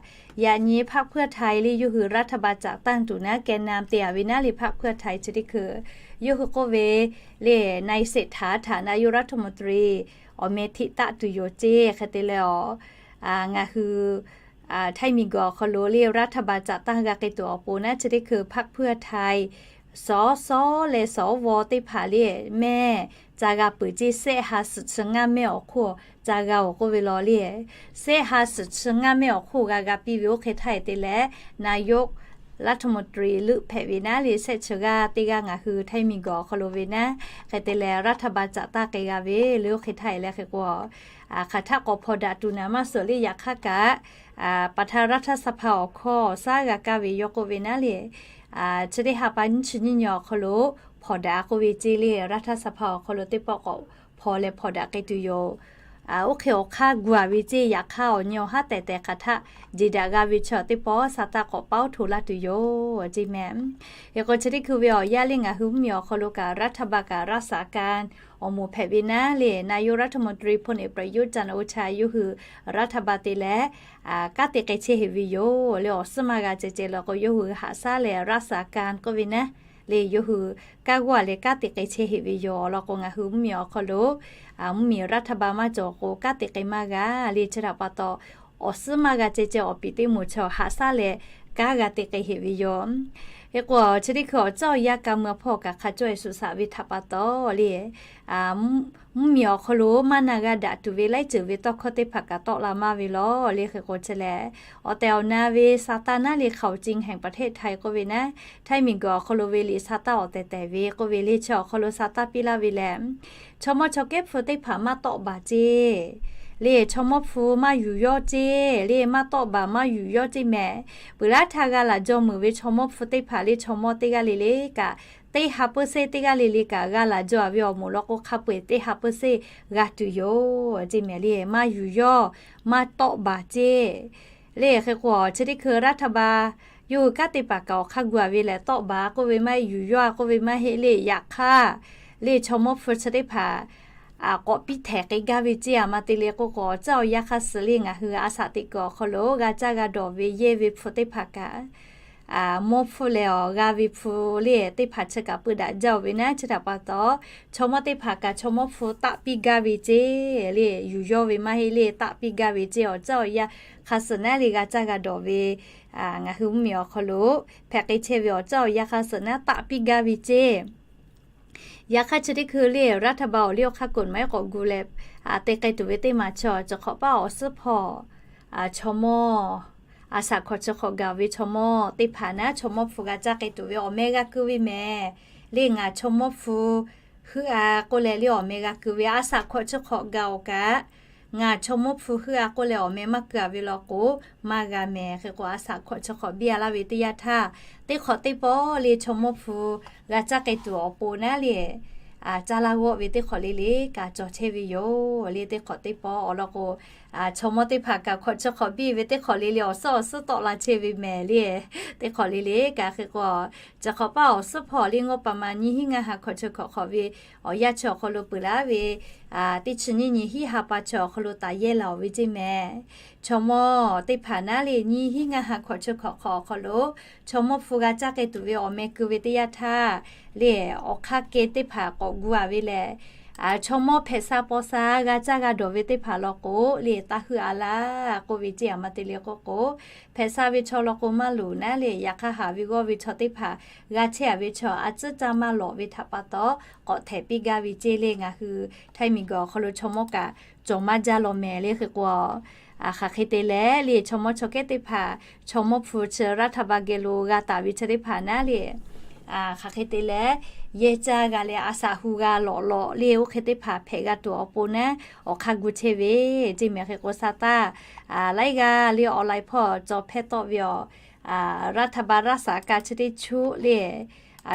yaꞈ nyi พรรคเพื่อไทย le yawˇ hui รัฐบาล จัดตั้ง tuˬ naˉ แกนนำ te a ve naˉ le พรรคเพื่อไทย chi teˇ hkui yawˇ hui k'oˆ ve le, นายเศรษฐา ฐานะนายกรัฐมนตรี awˬ meh hteꞈ taˆ tuˬ yoˬ Ceˇ. Hk'e te leh awˬ ngaˬ hui Htaiˇ miˬ guiˬ awˬ hk'aw lo le รัฐบาล จัดตั้ง g'a k'ai tuˬ awˬ pon naˉ chi teˇ hkui พรรคเพื่อไทย สส leh สว teˇ hpaˍ le mehˇ ca g'a peuˬ ceˇ. Sehˆ ha suhˍ chi ngaˇ mehˆ awˬ hk'oˆ ca g'a-oˬ k'oˆ ve law le. Sehˆ ha suhˍ chi ngaˇ mehˆ awˬ hk'oˆ g'a g'a piˇ ve oˇ hk'e htaˇ e te leh, นายกรัฐมนตรี leuˆ hpehꞈ ve naˉ le, shehˆ chi g'aˇ teˇ g'aˇ ngaˬ hui Htaiˇ miˬguiˬ awˬ hk'aw lo ve naˉ, hk'e te leh รัฐบาล caꞈ taˇ k'ai g'a ve le. Oˇ hk'e htaˇ e leh hk'e k'o, hk'aˬ htaˆ k'awꞈ hpawnˬ daꞈ tuˬ naˍ maˇ suhˍ le. Yaꞈ hk'aˇ kaꞈ, ประธานรัฐสภา awˬ hkawˇ awˬ saˉ g'a kaˇ ve yawˇ k'oˆ ve naˉ le, chi teˇ ha pa nyiˇ chi nyiˇ nyi awˬ hk'aw lo hpawnˬ daꞈ k'oˆ ve ceˇ le. รัฐสภา awˬ hk'aw lo teˇ pawˆ k'awꞈ hpawnˬ leh hpawnˬ daꞈ k'ai tuˬ yoˬ. Oˇ hk'e awˬ hk'aˇ gu-a ve ceˇ. Yaꞈ hk'aˇ awˬ nyi awˬ haˉ tehˬ tehˬ hk'aˬ htaˆ jeˬ daꞈ g'a ve chi teˇ pawˆ sa taˇ k'awꞈ paoˉ hto laˇ tuˬ yoˬ ceˇ mehˍ. Hk'e k'o chi teˇ hkui ve awˬ yanˇ le ngaˬ hui mvuhˇmiˬ awˬ hk'aw lo kaꞈ รัฐบาล kaꞈ รักษาการ awˬ moˍ hpehꞈ ve naˉ le, นายกรัฐมนตรี พลเอกประยุทธ์ จันทร์โอชา yawˇ hui รัฐบาล te leh kanˉ te k'ai chehˇ heꞈ ve yoˬ le. Awˬ suhˉ maˇ g'a ceh ceh law k'o yawˇ hui haꞈ shaˉ leh รักษาการ k'oˆ ve naˉ le, yawˇ hui kanˉ g'aˇ leh kanˉ te k'ai chehˇ heꞈ ve yoˬ. Awˬ lawn k'o ngaˬ hui mvuhˇmiˬ awˬ hk'aw lo mvuhˇmiˬ รัฐบาล maˇ cawˬ k'o kanˉ te k'ai maˇ g'a le. Chi htaꞈ pa taw, awˬ suhˉ maˇ g'a ceh ceh awˬ piˍ teˇ moˍ chi haꞈ shaˉ leh kanˉ g'a te k'ai heꞈ ve yoˬ. Hk'e k'o chi teˇ hkui awˬ tcuhˉ awˬ yanˇ ka mui a hpawˇ kaꞈ hk'a cawˇ e suhˍ shaꞈ ve htaꞈ pa taw le, mvuhˇmiˬ awˬ hk'aw lo maˇ na g'a daꞈ tuˬ ve laiˉ ceuˬ ve tawˇ hkawˇ teˇ hpaˍ kaꞈ tawˆ la maˇ ve law le. Hk'e k'o chi lehˬ, awˬ tehˬ awˬ na ve sa taˇ naˉ le ข่าวจริงแห่งประเทศไทย k'oˆ ve naˉ, Htaiˇ miˬguiˬ awˬ hk'aw lo ve liꞈ sa taˇ awˬ tehˬ tehˬ ve k'oˆ ve le. Chi awˬ hk'aw lo sa taˇ piˇ laˇ ve lehˬ, chaw mawˇ chaw kehˉ hpu teˇ hpaˍ maˇ tawˆ baˬ ceˇ le. Chaw mawˇ hpu maˇ yuˬ yawˇ ceˇ le. Maˇ tawˆ baˬ maˇ yuˬ yawˇ ceˇ mehˍ. Peuˬ laˇ htaˇ g'a laˬ jaw meuˍ ve chaw mawˇ hpu teˇ hpaˍ le, chaw mawˇ teˇ g'aˇ le le kaꞈ, teˇ ha เปอร์เซ็นต์ teˇ g'aˇ le le kaꞈ g'a laˬ jaw ve awˬ moˍ law k'o hk'a peu-eˬ teˇ ha เปอร์เซ็นต์ g'a tuˬ yoˬ ceˇ mehˍ le. Maˇ yuˬ yawˇ, maˇ tawˆ baˬ ceˇ le. Hk'e k'o chi teˇ hkui รัฐบาล yawˇ hui kanˉ te paˍ kaꞈ awˬ hk'aˇ gu-a ve lehˬ, tawˆ baˬ k'oˆ ve maˇ heˆ, yuˬ yawˇ-a k'oˆ ve maˇ heˆ le. Yaꞈ hk'aˇ le, chaw mawˇ hpu chi teˇ hpaˍ k'awꞈ piˇ htehꞈ k'ai gaˇ ve ceˇ. A ma te le k'o k'o, awˬ tcuhˉ awˬ yanˇ hk'a suhˍ le ngaˬ hui a shaꞈ teꞈ kuiˬ awˬ hk'aw lo g'a caˇ g'a dawˬ ve yehˇ ve hpu teˇ hpaˍ kaꞈ, mawˇ hpu lehˬ awˬ g'a ve hpu le teˇ hpaˍ chi kaꞈ peu daꞈ jaˇ-oˬ ve naˉ. Chi htaꞈ pa taw, chaw mawˇ teˇ hpaˍ kaꞈ chaw mawˇ hpu taˆ piˇ gaˇ ve ceˇ le. Yuˬ yawˇ ve maˇ heˆ le, taˆ piˇ gaˇ ve ceˇ. Awˬ tcuhˉ awˬ yanˇ hk'a suhˍ naˉ le g'a caˇ g'a dawˬ ve ngaˬ hui mvuhˇmiˬ awˬ hk'aw lo hpehꞈ k'ai chehˇ ve awˬ tcuhˉ awˬ yanˇ hk'a suhˍ naˉ taˆ piˇ gaˇ ve ceˇ. Yaꞈ hk'aˇ chi teˇ hkui le รัฐบาล awˬ liˇ awˬ hk'aˇ กฎหมาย k'awꞈ gu leh te k'ai tuˬ ve teˇ maˬ chi awˬ, chi hk'awꞈ paˇ awˬ suhˉ hpawˇ chaw mawˇ, a shaꞈ hkawꞈ chi hk'awꞈ gaˬ ve chaw mawˇ teˇ hpaˍ naˉ, chaw mawˇ hpu g'a caˇ k'ai tuˬ ve awˬ meh g'a keu ve mehˍ le. Ngaˬ chaw mawˇ hpu heuˆ-a k'oˆ leh le awˬ meh g'a keu ve, a shaꞈ hkawꞈ chi hk'awꞈ gaˬ-oˬ kaꞈ, ngaˬ chaw mawˇ hpu heuˆ-a k'oˆ leh awˬ meh maˇ keu-a ve law k'o, maˇ g'a mehˍ. Hk'e k'o a shaꞈ hkawꞈ chi hk'awꞈ biˇ-a laˇ ve teˇ yanˇ htaˇ, teˇ hk'awꞈ teˇ pawˆ le chaw mawˇ hpu g'a caˇ k'ai tuˬ awˬ pon naˉ le, caˇ laˇ g'awˆ ve teˇ hk'awꞈ le le kaꞈ cawˬ chehˇ ve yoˬ le. Teˇ hk'awꞈ teˇ pawˆ awˬ lawn k'o, chaw mawˇ teˇ hpaˍ kaꞈ hkawꞈ chi hk'awꞈ biˇ ve teˇ hk'awꞈ le le awˬ suhˉ awˬ suhˉ tawˆ la chehˇ ve mehˍ le. Teˇ hk'awꞈ le le kaꞈ hk'e k'o, chi hk'awꞈ paˇ awˬ suhˉ hpawˇ le ngaw pa ma nyiˇ hinˉ ngaˇ ha hkawꞈ chi hk'awꞈ hk'awꞈ ve awˬ yanˇ chi awˬ hk'aw lo peuˬ laˇ ve teˇ chi nyiˇ nyi hiˉ ha pa chi awˬ hk'aw lo taˍ yehˇ laˬ-oˬ ve ceˇ mehˍ. Chaw mawˇ teˇ hpaˍ naˉ le nyiˇ hinˉ ngaˇ ha hkawꞈ chi hk'awꞈ hk'awꞈ awˬ hk'aw lo chaw mawˇ hpu g'a caˇ k'ai tuˬ ve awˬ meh keu ve teˇ yanˇ htaˇ le, awˬ hk'aˇ keh teˇ hpaˍ k'awꞈ gu-a ve lehˬ, chaw mawˇ hpehꞈ sha paw sha g'a caˇ g'a dawˬ ve teˇ hpaˍ law k'o le taˇ heuˆ-a laˇ k'oˆ ve ceˇ. A ma te le k'o k'o, hpehꞈ sha ve chaw law k'o maˇ loˍ naˉ le, yaꞈ hk'aˇ haˍ ve g'awˇ ve chaw teˇ hpaˍ g'a chehˇ-a ve chaw a tcuhˉ caˇ maˇ lawꞈ ve htaꞈ pa taw, k'awꞈ htehꞈ piˇ gaˇ ve ceˇ le. Ngaˬ hui Htaiˇ miˬguiˬ awˬ hk'aw lo chaw mawˇ kaꞈ cawˬ maˇ jaˇ law mehˍ le. Hk'e k'o, hk'aˬ hk'e te leh le chaw mawˇ chaw kehˉ teˇ hpaˍ chaw mawˇ hpu chi รัฐบาล geh lo g'a taˍ ve chi teˇ hpaˍ naˉ le, hk'aˬ hk'e te leh yehˇ caˇ g'a leh a shaꞈ hu g'a lawꞈ lawꞈ le oˇ hk'e teˇ hpaˍ hpehꞈ g'a tuˬ awˬ pon naˉ awˬ hk'aˇ gu chehˇ ve ceˇ mehˍ. Hk'e k'o sa taˇ laiˉ g'aˇ le awˬ laiˉ hpawˇ cawˬ hpehˇ tawˆ ve awˬ รัฐบาล รักษาการ chi teˇ chuˉ le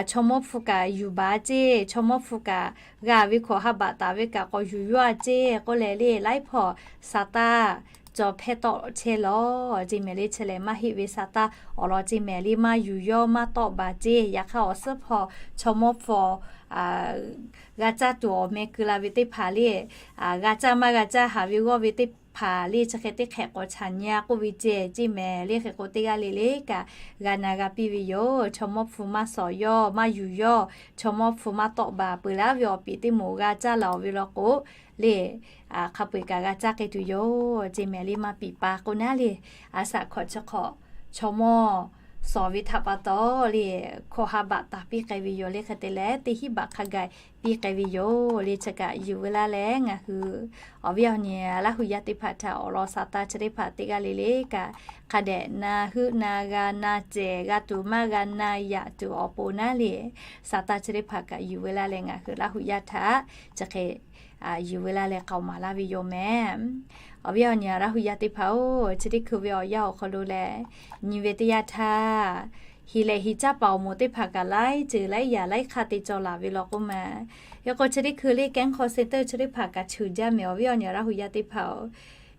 chaw mawˇ hpu kaꞈ yuˬ baˬ ceˇ, chaw mawˇ hpu kaꞈ g'a ve hkawꞈ ha baꞈ taˍ ve kaꞈ k'awꞈ yuˬ yawˇ-a ceˇ k'oˆ leh le laiˉ hpawˇ sa taˇ cawˬ hpehˇ tawˆ chehˇ law ceˇ mehˍ le. Chi lehˬ maˇ heˆ ve sa taˇ awˬ lawn ceˇ mehˍ le. Maˇ yuˬ yawˇ maˇ tawˆ baˬ ceˇ. Yaꞈ hk'aˇ awˬ suhˉ hpawˇ chaw mawˇ hpu g'a caˇ tuˬ awˬ meh keu la ve teˇ hpaˍ le, g'a caˇ maˇ g'a caˇ haˍ ve g'awˇ ve teˇ hpaˍ le chi hk'e teˇ hk'ehꞈ k'awꞈ chaꞈ nyi-a k'oˆ ve ceˇ ceˇ mehˍ le. Hk'e k'o teˇ g'aˇ le le kaꞈ g'a na g'a piˇ ve yoˬ. Chaw mawˇ hpu maˇ shawˍ yawˇ maˇ yuˬ yawˇ, chaw mawˇ hpu maˇ tawˆ baˬ peuˬ laˇ ve awˬ piˍ teˇ moˍ g'a caˇ laˬ-oˬ ve law k'o le, hk'a peu-eˬ kaꞈ g'a caˇ k'ai tuˬ yoˬ ceˇ mehˍ le. Maˇ piˍ pa k'o naˉ le, a shaꞈ hkawꞈ chi hk'awꞈ chaw mawˇ sawˍ ve htaꞈ pa taw le, hkawꞈ ha baꞈ taˍ piˇ k'ai ve yoˬ le. Hk'e te leh, teˇ hinˉ baꞈ hk'a gaˬ piˇ k'ai ve yoˬ le. Chi kaꞈ yuˬ ve laˇ leh ngaˬ hui awˬ viˉ awˬ nyi Laˇ hu yaˇ teˇ hpaˍ htaꞈ awˬ lawn sa taˇ chi teˇ hpaˍ teˇ g'aˇ le le kaꞈ, hk'a dehꞈ na heuˆ na g'a na cehˬ g'a tuˬ maˇ g'a na yaꞈ tuˬ awˬ pon naˉ le, sa taˇ chi teˇ hpaˍ kaꞈ yuˬ ve laˇ leh ngaˬ hui Laˇ hu yaˇ htaꞈ chi hk'e yuˬ ve laˇ leh k'aoˍ maˍ laˇ ve yoˬ mehˍ. Awˬ viˉ awˬ nyi Laˇ hu yaˇ teˇ hpaˍ-oˬ, chi teˇ hkui ve awˬ yanˇ awˬ hk'aw lo lehˬ, nyi ve teˇ yanˇ htaˇ, hiˍ lehˍ hiˍ caˇ paˍ awˬ moˍ teˇ hpaˍ kaꞈ laiˉ ceuˬ laiˉ yaꞈ laiˉ hk'aˇ te cawˬ laˬ ve law k'oˆ ma. Hk'e k'o, chi teˇ hkui le kehˉ hk'aw seh teuˇ chi teˇ hpaˍ kaꞈ cheuˬ jaˇ mehˍ. Awˬ viˉ awˬ nyi Laˇ hu yaˇ teˇ hpaˍ-oˬ,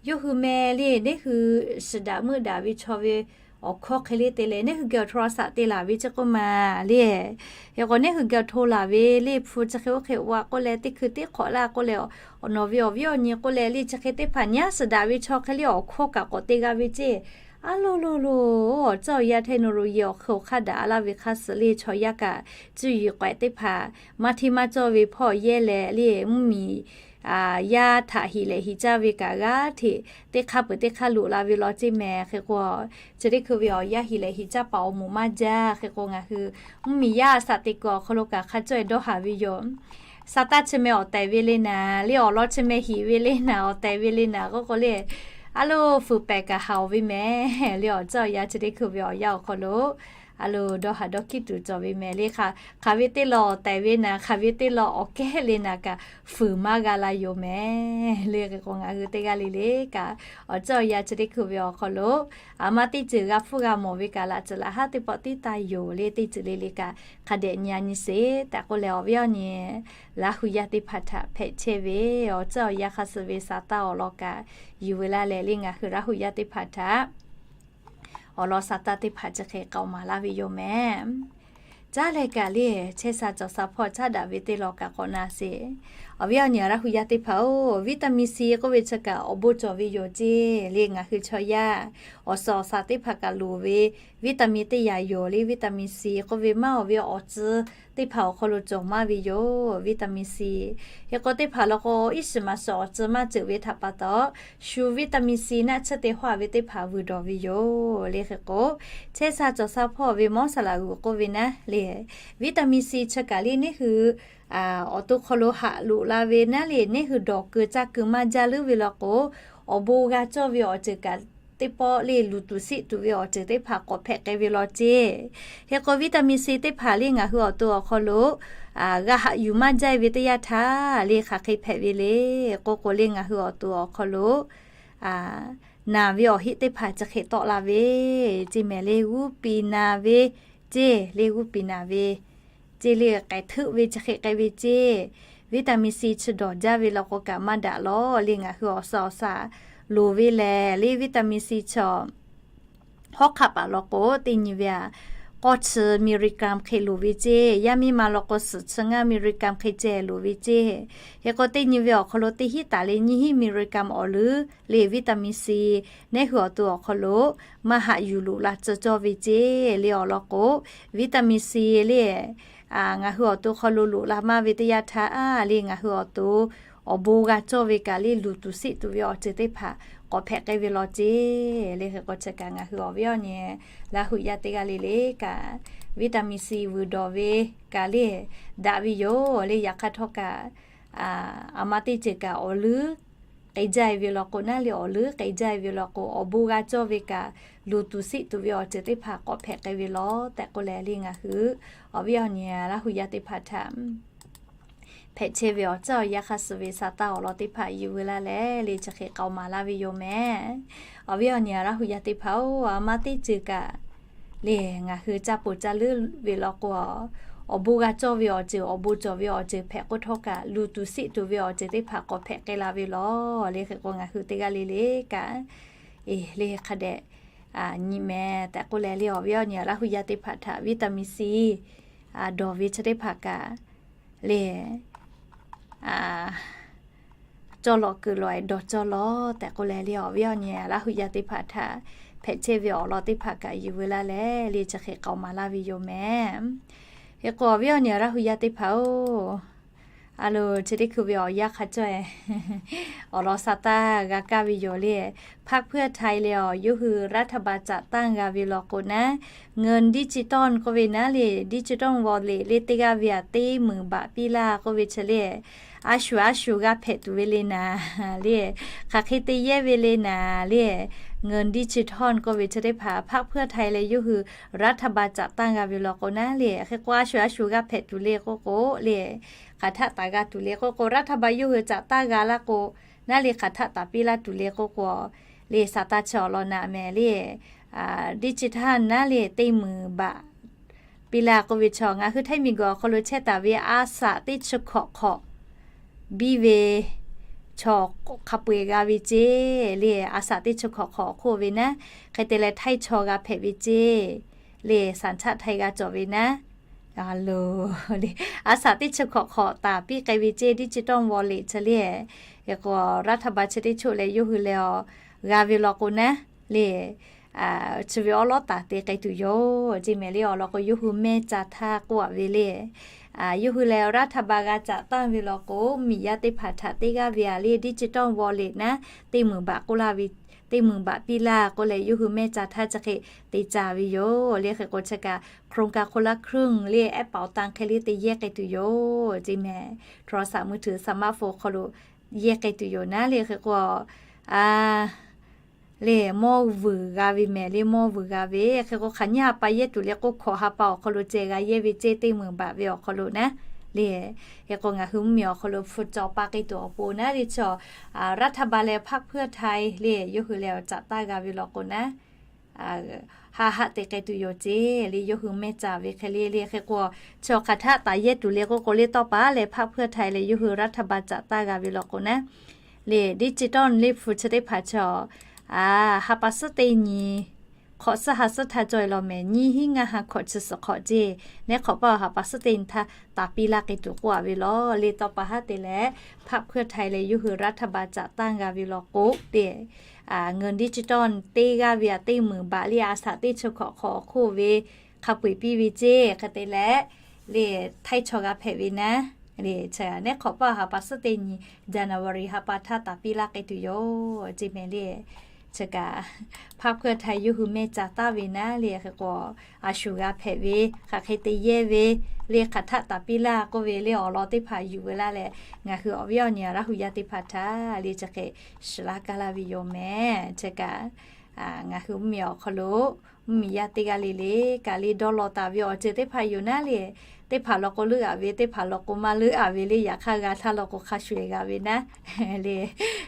yawˇ hui meh le, neˇ hui shiˍ daꞈ meuˆ daꞈ ve chaw ve awˬ hkawˇ hk'e le te leh, neˇ hui geh awˬ hto a saꞈ te laˬ ve chi k'oˆ ma le. Hk'e k'o, neˇ hui geh awˬ hto laˬ ve le hpu chi hk'e oˇ hk'e a k'oˆ leh, teˇ hkui teˇ hk'awꞈ laˇ k'oˆ leh, awˬ nawˬ ve awˬ viˉ awˬ nyi k'oˆ leh le, chi hk'e teˇ hpaˍ nyaˇ shiˍ daꞈ ve chaw hk'e le awˬ hkawˇ kaꞈ k'awꞈ te g'a ve ceˇ. A lo lo lo, awˬ tcuhˉ awˬ yanˇ htaˇ nawˬ lo yehˬ awˬ hk'e awˬ hk'aˇ daꞈ a laˇ ve hk'aˇ suh le chaw yaˇ kaꞈ cuˇ yiˍ k'awehꞈ teˇ hpaˍ maˇ hteˇ maˇ cawˇ ve hpawˇ yehˇ leh le, mvuhˇmiˬ yaˇ htaꞈ hiˍ lehˍ hiˍ caˇ ve kaꞈ g'aˇ hteꞈ teˇ hk'aˇ peuˬ teˇ hk'aˇ loꞈ la ve law ceˇ mehˍ. Hk'e k'o, chi teˇ hkui ve awˬ yanˇ hiˍ lehˍ hiˍ caˇ paˍ awˬ moˍ maˇ jaˇ. Hk'e k'o, ngaˬ hui mvuhˇmiˬ yaˇ a saꞈ te kuiˬ awˬ hk'aw lo kaꞈ hk'a cawˇ e dawˇ haˍ ve yoˬ. Sa taˇ chi meh awˬ tehˬ ve le naˍ le, awˬ lawn chi meh hiˍ ve le naˍ, awˬ tehˬ ve le naˍ k'oˆ k'o le, a lo fuiˍ pehˍ kaꞈ haˍ oˬ ve mehˍ le. Awˬ tcuhˉ awˬ yanˇ chi teˇ hkui ve awˬ yanˇ awˬ hk'aw lo a lo dawˇ haˍ dawˇ hkiˉ tuˬ cawˬ ve mehˍ le. Hk'aˬ ve teˇ law awˬ tehˬ ve naˍ, hk'aˬ ve teˇ law awˬ kehˉ le naˍ kaꞈ fuiˍ maˇ g'a la yoˬ mehˍ le. Hk'e k'o, ngaˬ hui teˇ g'aˇ le le kaꞈ, awˬ tcuhˉ awˬ yanˇ chi teˇ hkui ve awˬ hk'aw lo a ma teˇ ceuˬ g'a hpfuhˇ g'a mawˬ ve kaꞈ laꞈ ceuˬ laꞈ haˉ teˇ pawˆ tiˉ taˇ yoˬ le. Teˇ ceuˬ le le kaꞈ hk'a dehꞈ nyi a nyi sheˍ tehꞈ k'oˆ leh, awˬ viˉ awˬ nyi Laˇ hu yaˇ teˇ hpaˍ htaꞈ hpehꞈ chehˇ ve awˬ tcuhˉ awˬ yanˇ hk'aˇ suh ve sa taˇ awˬ lawn kaꞈ yuˬ ve laˇ leh le, ngaˬ hui Laˇ hu yaˇ teˇ hpaˍ htaꞈ awˬ lawn sa taˇ teˇ hpaˍ chi hk'e k'aoˍ maˍ laˇ ve yoˬ mehˍ. Caˉ leh kaꞈ le, chehˇ sha cawˬ sha hpawˇ caˉ daꞈ ve teˇ lawn kaꞈ k'awꞈ na sheˍ. Awˬ viˉ awˬ nyi Laˇ hu yaˇ teˇ hpaˍ-oˬ, vitamin C k'oˆ ve chi kaꞈ awˬ bon cawˬ ve yoˬ ceˇ le. Ngaˬ hui chaw yaˇ awˬ suhˍ awˬ shaˍ teˇ hpaˍ kaꞈ loˍ ve vitamin teˇ yanˇ yoˬ le. Vitamin C k'oˆ ve maˇ awˬ ve awˬ tcuh teˇ hpaˍ awˬ hk'aw lo cawˬ maˇ ve yoˬ, vitamin C. Hk'e k'o, teˇ hpaˍ law k'o, iˉ shiˍ maˍ shiˍ awˬ tcuh maˇ ceuˬ ve htaꞈ pa taw, shu vitamin C naˆ tsuhˇ te hawˇ ve teˇ hpaˍ vuiˬ dawˬ ve yoˬ le. Hk'e k'o, chehˇ sha cawˬ sha hpawˇ ve mawˉ saˍ laꞈ g'uiˬ k'oˆ ve naˉ le, vitamin C chi kaꞈ le neˇ hui awˬ to hk'aw lo haꞈ loꞈ la ve naˉ le, neˇ hui dawˬ keu caˇ keu maˇ jaˇ leuˉ ve law k'o, awˬ bon g'a cawˇ ve awˬ ceuˬ kaꞈ teˇ pawˆ le luˬ tuˬ siˆ tuˬ ve awˬ ceuˬ teˇ hpaˍ k'awꞈ hpehꞈ k'ai ve law ceˇ. Hk'e k'o, vitamin C teˇ hpaˍ le ngaˬ hui awˬ to awˬ hk'aw lo g'a haꞈ yuˬ maˇ jaˇ ve teˇ yanˇ htaˇ le hk'aˬ hk'e hpehꞈ ve le k'oˆ k'o le, ngaˬ hui awˬ to awˬ hk'aw lo naˬ ve awˬ heˆ teˇ hpaˍ chi hk'e tawˆ la ve ceˇ mehˍ le. G'uˇ piˍ naˬ ve ceˇ le, g'uˇ piˍ naˬ ve ceˇ le, k'ai htuˆ ve chi hk'e k'ai ve ceˇ. Vitamin C chi dawˬ jaˇ ve law k'o kaꞈ maˇ daꞈ lawˬ le. Ngaˬ hui awˬ suhˍ awˬ shaˍ loˍ ve lehˬ le, vitamin C chi hawˉ hk'aˆ paˍ law k'o teˇ nyi ve a k'awˇ chi milligram hk'e loˍ ve ceˇ. Yaˇ miˇ ma law k'o suhˍ chi ngaˇ milligram hk'e ceh loˍ ve ceˇ. Hk'e k'o, teˇ nyi ve awˬ hk'aw lo teˇ hinˉ taˍ le nyiˇ hinˉ milligram awˬ leuˉ le vitamin C neˇ hui awˬ to awˬ hk'aw lo maˇ haꞈ yuˬ loꞈ la tcuh cawˇ ve ceˇ le. Awˬ lawn k'o, vitamin C le ngaˬ hui awˬ to hk'aw lo loꞈ la maˇ ve teˇ yanˇ htaˇ le, ngaˬ hui awˬ to awˬ bon g'a cawˇ ve kaꞈ le luˬ tuˬ siˆ tuˬ ve awˬ ceuˬ teˇ hpaˍ k'awꞈ hpehꞈ k'ai ve law ceˇ le. Hk'e k'o, chi kaꞈ ngaˬ hui awˬ viˉ awˬ nyi Laˇ hu yaˇ teˇ g'aˇ le le kaꞈ, vitamin C vuiˬ dawˬ ve kaꞈ le daꞈ ve yoˬ le. Yaꞈ hk'aˇ htawˇ kaꞈ, a ma teˇ ceuˬ kaꞈ awˬ leuˉ k'ai jaˇ e ve law k'o naˉ le, awˬ leuˉ k'ai jaˇ e ve law k'o, awˬ bon g'a cawˇ ve kaꞈ luˬ tuˬ siˆ tuˬ ve awˬ ceuˬ teˇ hpaˍ k'awꞈ hpehꞈ k'ai ve law tehꞈ k'oˆ leh le, ngaˬ hui awˬ viˉ awˬ nyi Laˇ hu yaˇ teˇ hpaˍ htaꞈ hpehꞈ chehˇ ve awˬ tcuhˉ awˬ yanˇ hk'aˇ suh ve sa taˇ awˬ lawn teˇ hpaˍ yuˬ ve laˇ leh le, chi hk'e k'aoˍ maˍ laˇ ve yoˬ mehˍ. Awˬ viˉ awˬ nyi Laˇ hu yaˇ teˇ hpaˍ-oˬ, a ma teˇ ceuˬ kaꞈ le ngaˬ hui caˇ poˬ caˇ leuˉ ve law k'o, awˬ bon g'a cawˇ ve awˬ ceuˬ, awˬ bon cawˬ ve awˬ ceuˬ hpehꞈ k'oˆ htawˇ kaꞈ, luˬ tuˬ siˆ tuˬ ve awˬ ceuˬ teˇ hpaˍ k'awꞈ hpehꞈ k'ai la ve law le. Hk'e k'o, ngaˬ hui teˇ g'aˇ le le kaꞈ, e le hk'a dehꞈ nyi mehˍ tehꞈ k'oˆ leh le, awˬ viˉ awˬ nyi Laˇ hu yaˇ teˇ hpaˍ htaꞈ vitamin C dawˬ ve chi teˇ hpaˍ kaꞈ le cawˇ lawꞈ kuiˬ lawꞈ e dawˬ cawˇ lawˬ tehꞈ k'oˆ leh le, awˬ viˉ awˬ nyi Laˇ hu yaˇ teˇ hpaˍ htaꞈ hpehꞈ chehˇ ve awˬ lawn teˇ hpaˍ kaꞈ yuˬ ve laˇ leh le, chi hk'e k'aoˍ maˍ laˇ ve yoˬ mehˍ. Hk'e k'o, awˬ viˉ awˬ nyi Laˇ hu yaˇ teˇ hpaˍ-oˬ, A loˬ, chi teˇ hkui ve awˬ yanˇ hk'a cawˇ-e awˬ lawn sa taˇ g'a kaˇ ve yoˬ le. พรรคเพื่อไทย leh awˬ yawˇ hui รัฐบาล caꞈ tanˇ g'a ve law k'o naˉ, เงินดิจิตอล k'oˆ ve naˉ le, digital wallet le teˇ g'aˇ ve aꞈ teˇ meunˍ baꞈ piˇ laˇ k'oˆ ve chi le, a shuˍ a shuˍ g'a hpehꞈ tuˬ ve le naˍ le, hk'aˬ hk'e te yehˇ ve le naˍ le, เงินดิจิตอล k'oˆ ve chi teˇ hpaˍ พรรคเพื่อไทย leh yawˇ hui รัฐบาล caꞈ tanˇ g'a ve law k'o naˉ le, hk'e k'o a shuˍ a shuˍ g'a hpehꞈ tuˬ le k'oˆ k'o le, hk'aˬ htaˆ taˍ g'a tuˬ le k'oˆ k'o, รัฐบาล yawˇ hui caꞈ tanˇ g'a laˇ k'o naˉ le, hk'aˬ htaˆ taˍ piˇ laˇ tuˬ le k'oˆ k'o le, sa taˇ chi awˬ lawn naˍ mehˍ le. Digital naˉ le teˇ meunˍ baꞈ piˇ laˇ k'oˆ ve chaw, ngaˬ hui Htaiˇ miˬguiˬ awˬ hk'aw lo chehˇ taˍ ve a saꞈ teˇ chi hkawꞈ hk'awꞈ biˇ ve chaw hk'a peu-eˬ g'a ve ceˇ le. A saꞈ teˇ chi hkawꞈ hk'awꞈ hk'oˆ ve naˉ, hk'e te leh Htaiˇ chaw g'a hpehꞈ ve ceˇ le. Saˍ chaˆ Htaiˇ g'a cawˬ ve naˉ, a loˬ le, a saꞈ teˇ chi hkawꞈ hk'awꞈ taˍ piˇ k'ai ve ceˇ, digital wallet chi le. Hk'e k'o, รัฐบาล chi teˇ choˆ leh yawˇ hui leh awˬ g'a ve law k'o naˉ le, chi ve awˉ lawˉ taˍ te k'ai tuˬ yoˬ ceˇ mehˍ le. Awˬ lawn k'o, yawˇ hui mehˇ ca htaˇ k'oˆ a ve le. Yawˇ hui leh รัฐบาล g'a caꞈ tanˇ ve law k'o, miˬ yaˇ teˇ hpaˍ htaꞈ teˇ g'aˇ ve aꞈ le, digital wallet naˉ teˇ meunˍ baꞈ k'oˆ laˇ ve, teˇ meunˍ baꞈ piˇ laˇ k'oˆ leh, yawˇ hui mehˇ ca htaˇ chi hk'e te ca ve yoˬ le. Hk'e k'o, chi kaꞈ โครงการคนละครึ่ง le, แอปเป๋าตัง hk'e le te yehˇ k'ai tuˬ yoˬ ceˇ mehˍ. โทรศัพท์มือถือ สมาร์ทโฟน hk'aw lo yehˇ k'ai tuˬ yoˬ naˉ le. Hk'e k'o, a le, mawˇ vuiˬ g'a ve mehˍ le, mawˇ vuiˬ g'a ve. Hk'e k'o, hk'aˬ nyiˇ ha pa yehˇ tuˬ le k'o, hkawꞈ ha pa awˬ hk'aw lo ceh g'a yehˇ ve ceˇ, teˇ meunˍ baꞈ ve awˬ hk'aw lo naˉ le. Hk'e k'o, ngaˬ hui mvuhˇmiˬ awˬ hk'aw lo hpu cawˬ pa k'ai tuˬ awˬ pon naˉ le, chaw รัฐบาล leh พรรคเพื่อไทย le, yawˇ hui leh awˬ caꞈ tanˇ g'a ve law k'o naˉ, ha haˆ te k'ai tuˬ yoˬ ceˇ le. Yawˇ hui mehˇ ca ve hk'e le le. Hk'e k'o, chaw hk'aˬ htaˆ taˍ yehˇ tuˬ le k'oˆ k'o le, tawˇ pa leh พรรคเพื่อไทย leh yawˇ hui รัฐบาล caꞈ tanˇ g'a ve law k'o naˉ le, digital le hpu chi teˇ hpaˍ chaw, a, ha pa suhˉ teˇ nyi hk'awꞈ suhˉ ha suhˉ htaˇ cawˬ-e law mehˍ, nyiˇ hinˉ ngaˇ ha hk'awꞈ chi suhˍ hk'awꞈ ceˇ, neˉ hk'awꞈ paˆ ha pa suhˉ teˇ nyi htaˇ taˍ piˇ laˇ k'ai tuˬ k'oˆ a ve law le. Tawˇ pa haˉ te leh พรรคเพื่อไทย leh yawˇ hui รัฐบาล caꞈ tanˇ g'a ve law k'o le, เงินดิจิตอล teˇ g'aˇ ve aꞈ teˇ meunˍ baꞈ le, a saꞈ teˇ chi hkawꞈ hk'awꞈ hk'oˆ ve hk'a peu-eˬ piˇ ve ceˇ. Hk'e te leh le, Htaiˇ chaw g'a hpehꞈ ve naˉ le, neˉ hk'awꞈ paˆ ha pa suhˉ teˇ nyi, January ha pa htaˇ taˍ piˇ laˇ k'ai tuˬ yoˬ ceˇ mehˍ le. Chi kaꞈ พรรคเพื่อไทย yawˇ hui mehˇ ca taˍ ve naˉ le. Hk'e k'o, a shuˍ g'a hpehꞈ ve, hk'aˬ hk'e te yehˇ ve le, hk'aˬ htaˆ taˍ piˇ laˇ k'oˆ ve le, awˬ lawn teˇ hpaˍ yuˬ ve laˇ leh, ngaˬ hui awˬ viˉ awˬ nyi Laˇ hu yaˇ teˇ hpaˍ htaꞈ le chi hk'e shiˍ laˇ kaˇ laˇ ve yoˬ mehˍ. Chi kaꞈ ngaˬ hui mvuhˇmiˬ awˬ hk'aw lo mvuhˇmiˬ yaˇ teˇ g'aˇ le le kaꞈ le dawˇ law taˍ ve awˬ ceuˬ teˇ hpaˍ yoˬ naˉ le. Teˇ hpaˍ law k'o leuˆ a ve, teˇ hpaˍ law k'o maˇ leuˆ a ve le, yaꞈ hk'aˇ g'a htaˇ law k'o hk'a shuˍ-eˬ g'a ve naˉ le.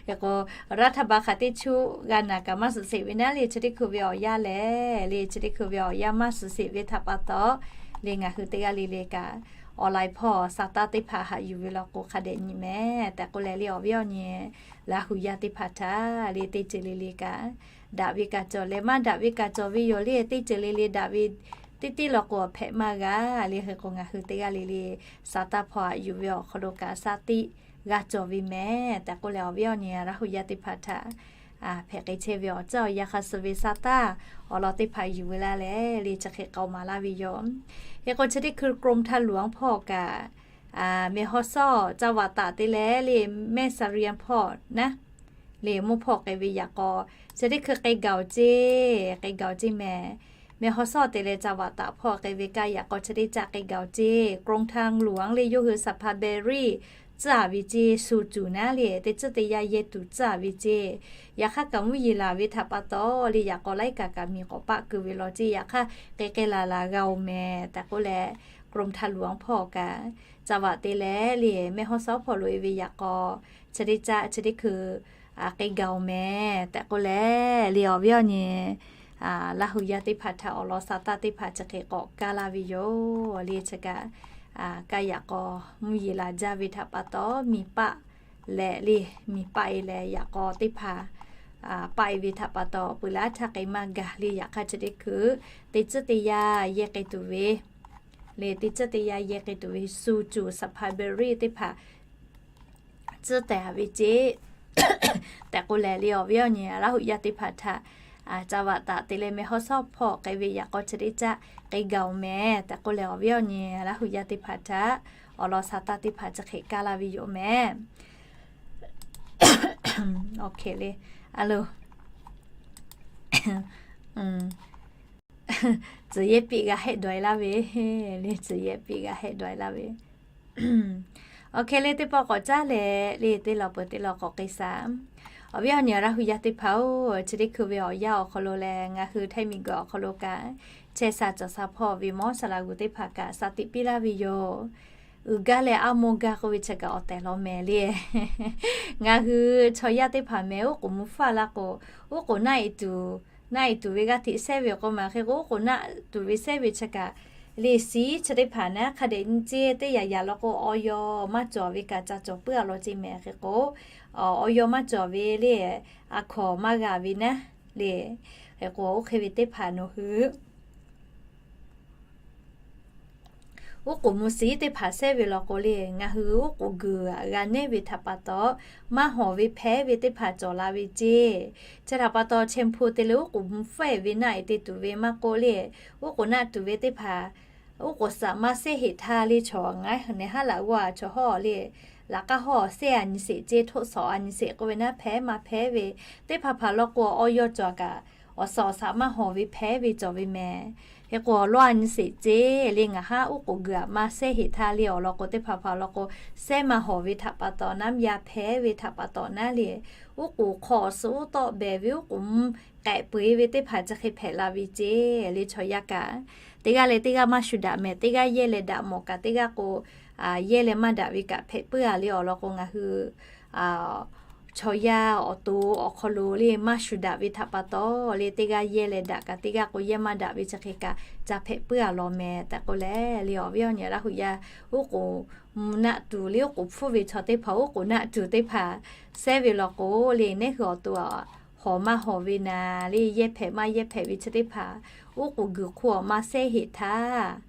Hk'e k'o, รัฐบาล hk'aˬ teˇ chuˆ g'a naˬ kaꞈ maˇ suhˍ sheˍ ve naˉ le, chi teˇ hkui ve awˬ yanˇ lehˬ le, chi teˇ hkui ve awˬ yanˇ maˇ suhˍ sheˍ ve htaꞈ pa taw le, ngaˬ hui teˇ g'aˇ le le kaꞈ online hpawˇ sa taˇ teˇ hpaˍ haꞈ yuˬ ve law k'o hk'a dehꞈ nyi mehˍ tehꞈ k'oˆ leh le, awˬ viˉ awˬ nyi Laˇ hu yaˇ teˇ hpaˍ htaꞈ le teˇ ceuˬ le le kaꞈ daꞈ ve kaꞈ cawˬ leh maˇ daꞈ ve kaꞈ cawˬ ve yoˬ le. Teˇ ceuˬ le le daꞈ ve teˇ tiˉ law k'o hpehꞈ maˇ g'a le. Hk'e k'o, ngaˬ hui teˇ g'aˇ le le sa taˇ hpawˇ haꞈ yuˬ ve awˬ hk'aw lo kaꞈ sa tiˆ g'a cawˬ ve mehˍ tehꞈ k'oˆ leh, awˬ viˉ awˬ nyi Laˇ hu yaˇ teˇ hpaˍ htaꞈ hpehꞈ k'ai chehˇ ve awˬ tcuhˉ awˬ yanˇ hk'a suh ve sa taˇ awˬ lawn teˇ hpaˍ yuˬ ve laˇ leh le, chi hk'e k'aoˍ maˍ laˇ ve yoˬ. Hk'e k'o, chi teˇ hkui กรมทางหลวง hpawˇ kaꞈ แม่ฮ่องสอน จังหวัดตาก te leh le, แม่เสลียง hpawˇ naˉ le, mvuhˇ hpawˇ k'ai ve yaꞈ k'aw chi teˇ hkui k'ai gaˬ-oˬ ceˇ, k'ai gaˬ-oˬ ceˇ mehˍ. แม่ฮ่องสอน te leh จังหวัดตาก hpawˇ k'ai ve kaˇ yaꞈ k'aw chi teˇ caˆ k'ai gaˬ-oˬ ceˇ. กรมทางหลวง le, yawˇ hui สรรพากร tcuhˉ a ve ceˇ, shu cuˬ naˉ le, teˇ tcuhˉ teˇ yanˇ yehˇ tuˬ tcuhˉ a ve ceˇ. Yaꞈ hk'aˇ kaꞈ mvuhˇ yeˬ laˬ ve htaꞈ pa taw le, yaꞈ k'aw laiˉ kaꞈ kaꞈ miˬ k'awꞈ paˆ keu ve law ceˇ. Yaꞈ hk'aˇ k'ai k'ai laˬ laˬ g'a-oˬ mehˍ tehꞈ k'oˆ leh, กรมทางหลวง hpawˇ kaꞈ จังหวัด te leh le, แม่ฮ่องสอน hpawˇ loꞈ-e ve yaꞈ k'aw chi teˇ caˆ chi teˇ hkui k'ai gaˬ-oˬ mehˍ tehꞈ k'oˆ leh le, awˬ viˉ awˬ nyi Laˇ hu yaˇ teˇ hpaˍ htaꞈ awˬ lawn sa taˇ teˇ hpaˍ chi hk'e k'awꞈ kaˇ laˇ ve yoˬ le. Chi kaꞈ kaˇ yaꞈ k'aw mvuhˇ yeˬ laˬ jaˇ ve htaꞈ pa taw, miˬ paˆ leh le, miˬ paˆ-e leh yaꞈ k'aw teˇ hpaˍ paˆ-e ve htaꞈ pa taw, peuˬ leh aˉ htaˇ k'ai maˇ gaˬ le. Yaꞈ hk'aˇ chi teˇ hkui teˇ tcuhˉ teˇ yanˇ yehˇ k'ai tuˬ ve le, teˇ tcuhˉ teˇ yanˇ yehˇ k'ai tuˬ ve shu cuˬ สรรพากร teˇ hpaˍ tcuhˉ tehˬ ve ceˇ tehꞈ k'oˆ leh le, awˬ viˉ awˬ nyi Laˇ hu yaˇ teˇ hpaˍ htaꞈ จังหวัดตาก te leh แม่ฮ่องสอน hpawˇ k'ai ve yaꞈ k'aw chi teˇ caˆ k'ai gaˬ-oˬ mehˍ tehꞈ k'oˆ leh, awˬ viˉ awˬ nyi Laˇ hu yaˇ teˇ hpaˍ htaꞈ awˬ lawn sa taˇ teˇ hpaˍ chi hk'e kaˇ laˇ ve yoˬ mehˍ. Awˬ hk'e le, a lo, tcuh yehˇ piˆ g'a hehˆ daweh laˇ ve, le tcuh yehˇ piˆ g'a hehˆ daweh laˇ ve. Awˬ hk'e le teˇ pawˆ k'awꞈ caˉ leh le teˇ law peuˬ teˇ law k'awꞈ k'ai shaˍ. Awˬ viˉ awˬ nyi Laˇ hu yaˇ teˇ hpaˍ-oˬ, chi teˇ hkui ve awˬ yanˇ awˬ hk'aw lo leh ngaˬ hui Htaiˇ miˬguiˬ awˬ hk'aw lo kaꞈ, chehˇ sha cawˬ sha hpawˇ ve mawˇ saˍ laꞈ g'uˬ teˇ hpaˍ kaꞈ sa tiꞈ piˇ laˇ ve yoˬ. Uiˍ gaˇ leh a mawˇ gaˇ k'oˆ ve chi kaꞈ awˬ tehˬ law mehˍ le. Ngaˬ hui chaw yaˇ teˇ hpaˍ mehˍ oˉ k'oˍ mvuh hpfuhˇ a laˇ k'o, oˉ k'oˍ naˆ e tuˬ, naˆ e tuˬ ve g'aˇ hteꞈ sehˉ ve awˬ k'o maˬ hk'e k'o, oˉ k'oˍ naˆ tuˬ ve sehˉ ve chi kaꞈ le siˉ chi teˇ hpaˍ naˉ hk'a dehꞈ nyi ceˇ teˇ yanˇ yanˇ law k'o, awˬ yaw maˇ cawˬ ve kaꞈ ca cawˬ puiˉ a law ceˇ mehˍ hk'e k'o, awˬ yaw maˇ cawˬ ve le, a hkawnˍ maˇ g'a ve naˉ le, hk'e k'o oˇ hk'e ve teˇ hpaˍ nawˬ hui oˉ k'oˍ mvuh siˉ teˇ hpaˍ sehˉ ve law k'o le, ngaˬ hui oˉ k'oˍ guiˬ g'a nehˉ ve htaꞈ pa taw, maˇ hawˍ ve hpehꞈ ve teˇ hpaˍ cawˬ la ve ceˇ. Chi htaꞈ pa taw, chehˇ hpu te leh oˉ k'oˍ mvuh hpfuhˇ ve naˆ e te tuˬ ve maˇ k'oˆ le, oˉ k'oˍ naˆ tuˬ ve teˇ hpaˍ, oˉ k'oˍ saꞈ maˇ sehˉ heꞈ htaˇ le chaw ngaˬ hui nehˬ haˉ laꞈ g'awˇ a chaw hawˇ le, laꞈ k'aˉ hawˇ sehˉ a nyi sheˍ ceˇ, htoˆ sawꞈ a nyi sheˍ k'oˆ ve naˉ hpehꞈ maˇ hpehꞈ ve teˇ hpaˍ hpaˍ law k'o, awˬ yaw cawˬ kaꞈ awˬ suhˍ awˬ shaꞈ maˇ hawˍ ve hpehꞈ ve cawˬ ve mehˍ. Hk'e k'o, lawˇ a nyi sheˍ ceˇ le ngaˬ haˉ oˉ k'oˍ guiˬ a maˇ sehˉ heꞈ htaˇ le awˬ lawn k'o, teˇ hpaˍ hpaˍ law k'o, sehˉ maˇ hawˍ ve htaꞈ pa taw, naˉ yaˇ hpehꞈ ve htaꞈ pa taw naˉ le, oˉ k'oˍ hk'aw suh oˉ tawˆ behˬ ve oˉ k'oˍ mvuh k'ehꞈ peu eˬ ve teˇ hpaˍ chi hk'e hpehꞈ la ve ceˇ le chaw yaˇ kaꞈ. Teˇ g'aˇ leh teˇ g'aˇ maˇ shu daꞈ mehˍ, teˇ g'aˇ yehˇ leh daꞈ mawˬ kaꞈ teˇ g'aˇ k'o, yehˇ leh maˇ daꞈ ve kaꞈ hpehꞈ puiˉ a le awˬ lawn k'o ngaˬ hui chaw yaˇ awˬ to awˬ hk'aw lo le maˇ shu daꞈ ve htaꞈ pa taw le teˇ g'aˇ yehˇ leh daꞈ kaꞈ teˇ g'aˇ k'o yehˇ maˇ daꞈ ve chi hk'e kaꞈ ca hpehꞈ puiˉ a law mehˍ tehꞈ k'oˆ leh le awˬ viˉ awˬ nyi Laˇ hu yaˇ oˉ k'oˍ mvuh naˆ tuˬ le oˉ k'oˍ hpfuhˇ ve chaw teˇ hpaˍ oˉ k'oˍ naˆ tuˬ teˇ hpaˍ sehˉ ve law k'o le neˉ hui awˬ to hawˍ maˇ hawˍ ve naˍ le yehˇ hpehꞈ maˇ yehˇ hpehꞈ ve chi teˇ hpaˍ oˉ k'oˍ guiˬ hk'oˆ awˬ maˇ sehˉ heꞈ htaˇ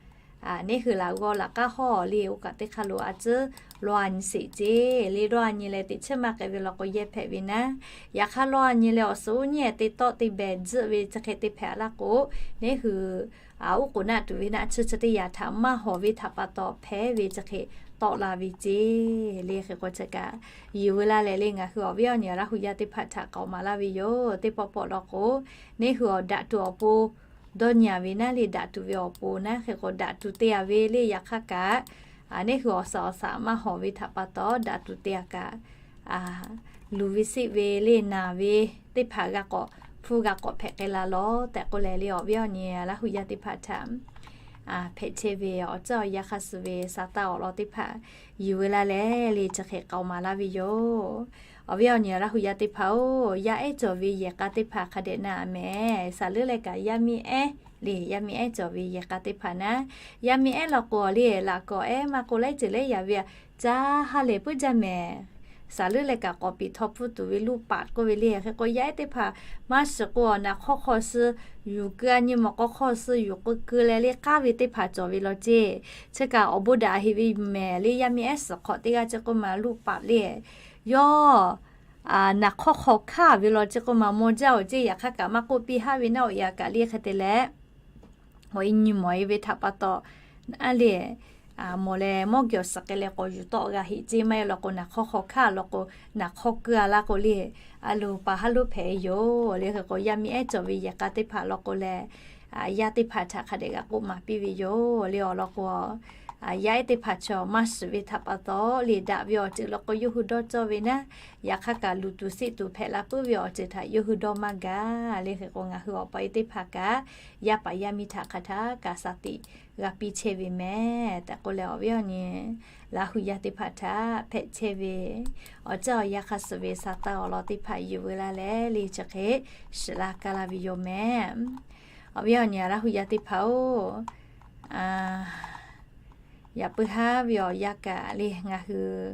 neˉ hui laꞈ g'awˇ laꞈ k'aˉ hawˇ le oˇ kaꞈ teˇ hk'aˇ lo a ciˉ lawˇ a nyi sheˍ ceˇ le lawˇ a nyi leh teꞈ chiˉ maˇ k'ai ve law k'o yehˇ hpehꞈ ve naˉ. Yaꞈ hk'aˇ lawˇ a nyi leh awˬ suhˍ oˇ nyiˇ te tawˆ te behˬ tzuhˆ ve chi hk'e te hpehꞈ laˇ k'o, neˉ hui oˉ k'oˍ naˆ tuˬ ve naˆ tsuhˇ chi teˇ yanˇ htaꞈ maˇ hawˍ ve htaꞈ pa taw hpehꞈ ve chi hk'e tawˆ la ve ceˇ le hk'e k'o chi kaꞈ yuˬ veu la leh le ngaˬ hui awˬ viˉ awˬ nyi Laˇ hu yaˇ teˇ hpaˍ htaꞈ k'aoˍ maˍ laˇ ve yoˬ. Teˇ pawˆ pawˆ law k'o, neˉ hui awˬ daꞈ tuˬ awˬ pon dawˇ nyi a ve naˉ le daꞈ tuˬ ve awˬ pon naˉ hk'e k'o daꞈ tuˬ te a ve le yaꞈ hk'aˇ kaꞈ, neˉ hui awˬ suhˍ awˬ shaꞈ maˇ hawˍ ve htaꞈ pa taw daꞈ tuˬ te a kaꞈ, luˬ ve siˆ ve le naˬ ve teˇ hpaˍ g'a k'awꞈ hpfuhˇ g'a k'awꞈ hpehꞈ k'ai la lawˬ tehꞈ k'oˆ leh le awˬ viˉ awˬ nyi Laˇ hu yaˇ teˇ hpaˍ htaꞈ hpehꞈ chehˇ ve awˬ ceuˬ awˬ yanˇ hk'a suh ve sa taˇ awˬ lawn teˇ hpaˍ yuˬ veu la leh le chi hk'e k'aoˍ maˍ laˇ ve yoˬ. Awˬ viˉ awˬ nyi Laˇ hu yaˇ teˇ hpaˍ-oˬ, yaˇ ehˉ cawˬ ve yehˬ k'a teˇ hpaˍ hk'a dehꞈ na mehˍ. Saˍ leuˉ leh kaꞈ yaˇ miˇ ehˉ le, yaˇ miˇ ehˉ cawˬ ve yehˬ k'a teˇ hpaˍ naˉ, yaˇ miˇ ehˉ law k'o le laꞈ kawˍ ehˉ maˇ k'o laiˉ ceuˬ lehˉ yaꞈ ve a ca ha lehˬ puiˉ jaˇ mehˍ. Saˍ leuˉ leh kaꞈ k'awꞈ piˍ htawˇ pfuhˇ tuˬ ve luˇ paˍ k'oˆ ve le hk'e k'o yaˇ ehˉ teˇ hpaˍ maˇ shiˍ k'o naˍ hk'awˇ hk'aw suh yuˬ keu a nyi mawˬ k'aw hk'aw suh yuˬ k'o keu leh le k'aˉ ve teˇ hpaˍ cawˬ ve law ceˇ. Chi kaꞈ awˬ bon daꞈ heꞈ ve mehˍ le yaˇ miˇ ehˉ suhˍ hk'awꞈ teˇ g'aˇ ceˇ k'oˆ ma luˇ paˍ le yawˇ naˍ hk'awˇ hk'aw hkanˇ ve law ceˇ k'oˆ ma mawˇ jaˇ awˬ ceˇ yaꞈ hk'aˇ kaꞈ maˇ k'oˆ piˇ haˉ ve naˉ awˬ e a kaꞈ le hk'e te leh awˬ e nyi mawˬ e ve htaꞈ pa taw naˉ le mawˬ leh mawˇ geh awˬ suhˍ k'ai leh k'awꞈ yuˬ tawˆ g'a heꞈ ceˇ maˇ heˆ law k'o naˍ hk'awˇ hk'aw hkanˇ law k'o naˍ hk'awˇ keu a laˇ k'o le a loˍ paˍ haˉ loˉ hpehꞈ e yoˬ le hk'e k'o yaˇ miˇ ehˉ cawˬ ve yehˬ k'a teˇ hpaˍ law k'o leh yaˇ teˇ hpaˍ htaꞈ hk'a dehꞈ g'a k'oˆ maˍ piˇ ve yoˬ le awˬ lawn k'o yaˇ ehˉ teˇ hpaˍ chaw maˇ shiˍ ve htaꞈ pa taw le daꞈ ve awˬ ceuˬ law k'o yawˇ hui dawˇ cawˇ ve naˉ, yaꞈ hk'aˇ kaꞈ luˬ tuˬ siˆ tuˬ hpehꞈ la puiˉ ve awˬ ceuˬ htaꞈ yawˇ hui dawˇ maˇ gaˬ le hk'e k'o ngaˬ hui awˬ pa e teˇ hpaˍ kaꞈ yaˇ paˍ yaˇ miˇ htaꞈ hk'a htaˇ kaꞈ shaˍ tiꞈ g'a piˇ chehˇ ve mehˍ tehꞈ k'oˆ leh awˬ viˉ awˬ nyi Laˇ hu yaˇ teˇ hpaˍ htaꞈ hpehꞈ chehˇ ve awˬ ceuˬ awˬ yanˇ hk'a suh ve sa taˇ awˬ lawn teˇ hpaˍ yuˬ veu la leh le chi hk'e shiˍ laˇ kaˇ laˇ ve yoˬ mehˍ. Awˬ viˉ awˬ nyi Laˇ hu yaˇ teˇ hpaˍ-oˬ, yaꞈ puiˉ haˉ ve awˬ yanˇ kaꞈ le ngaˬ hui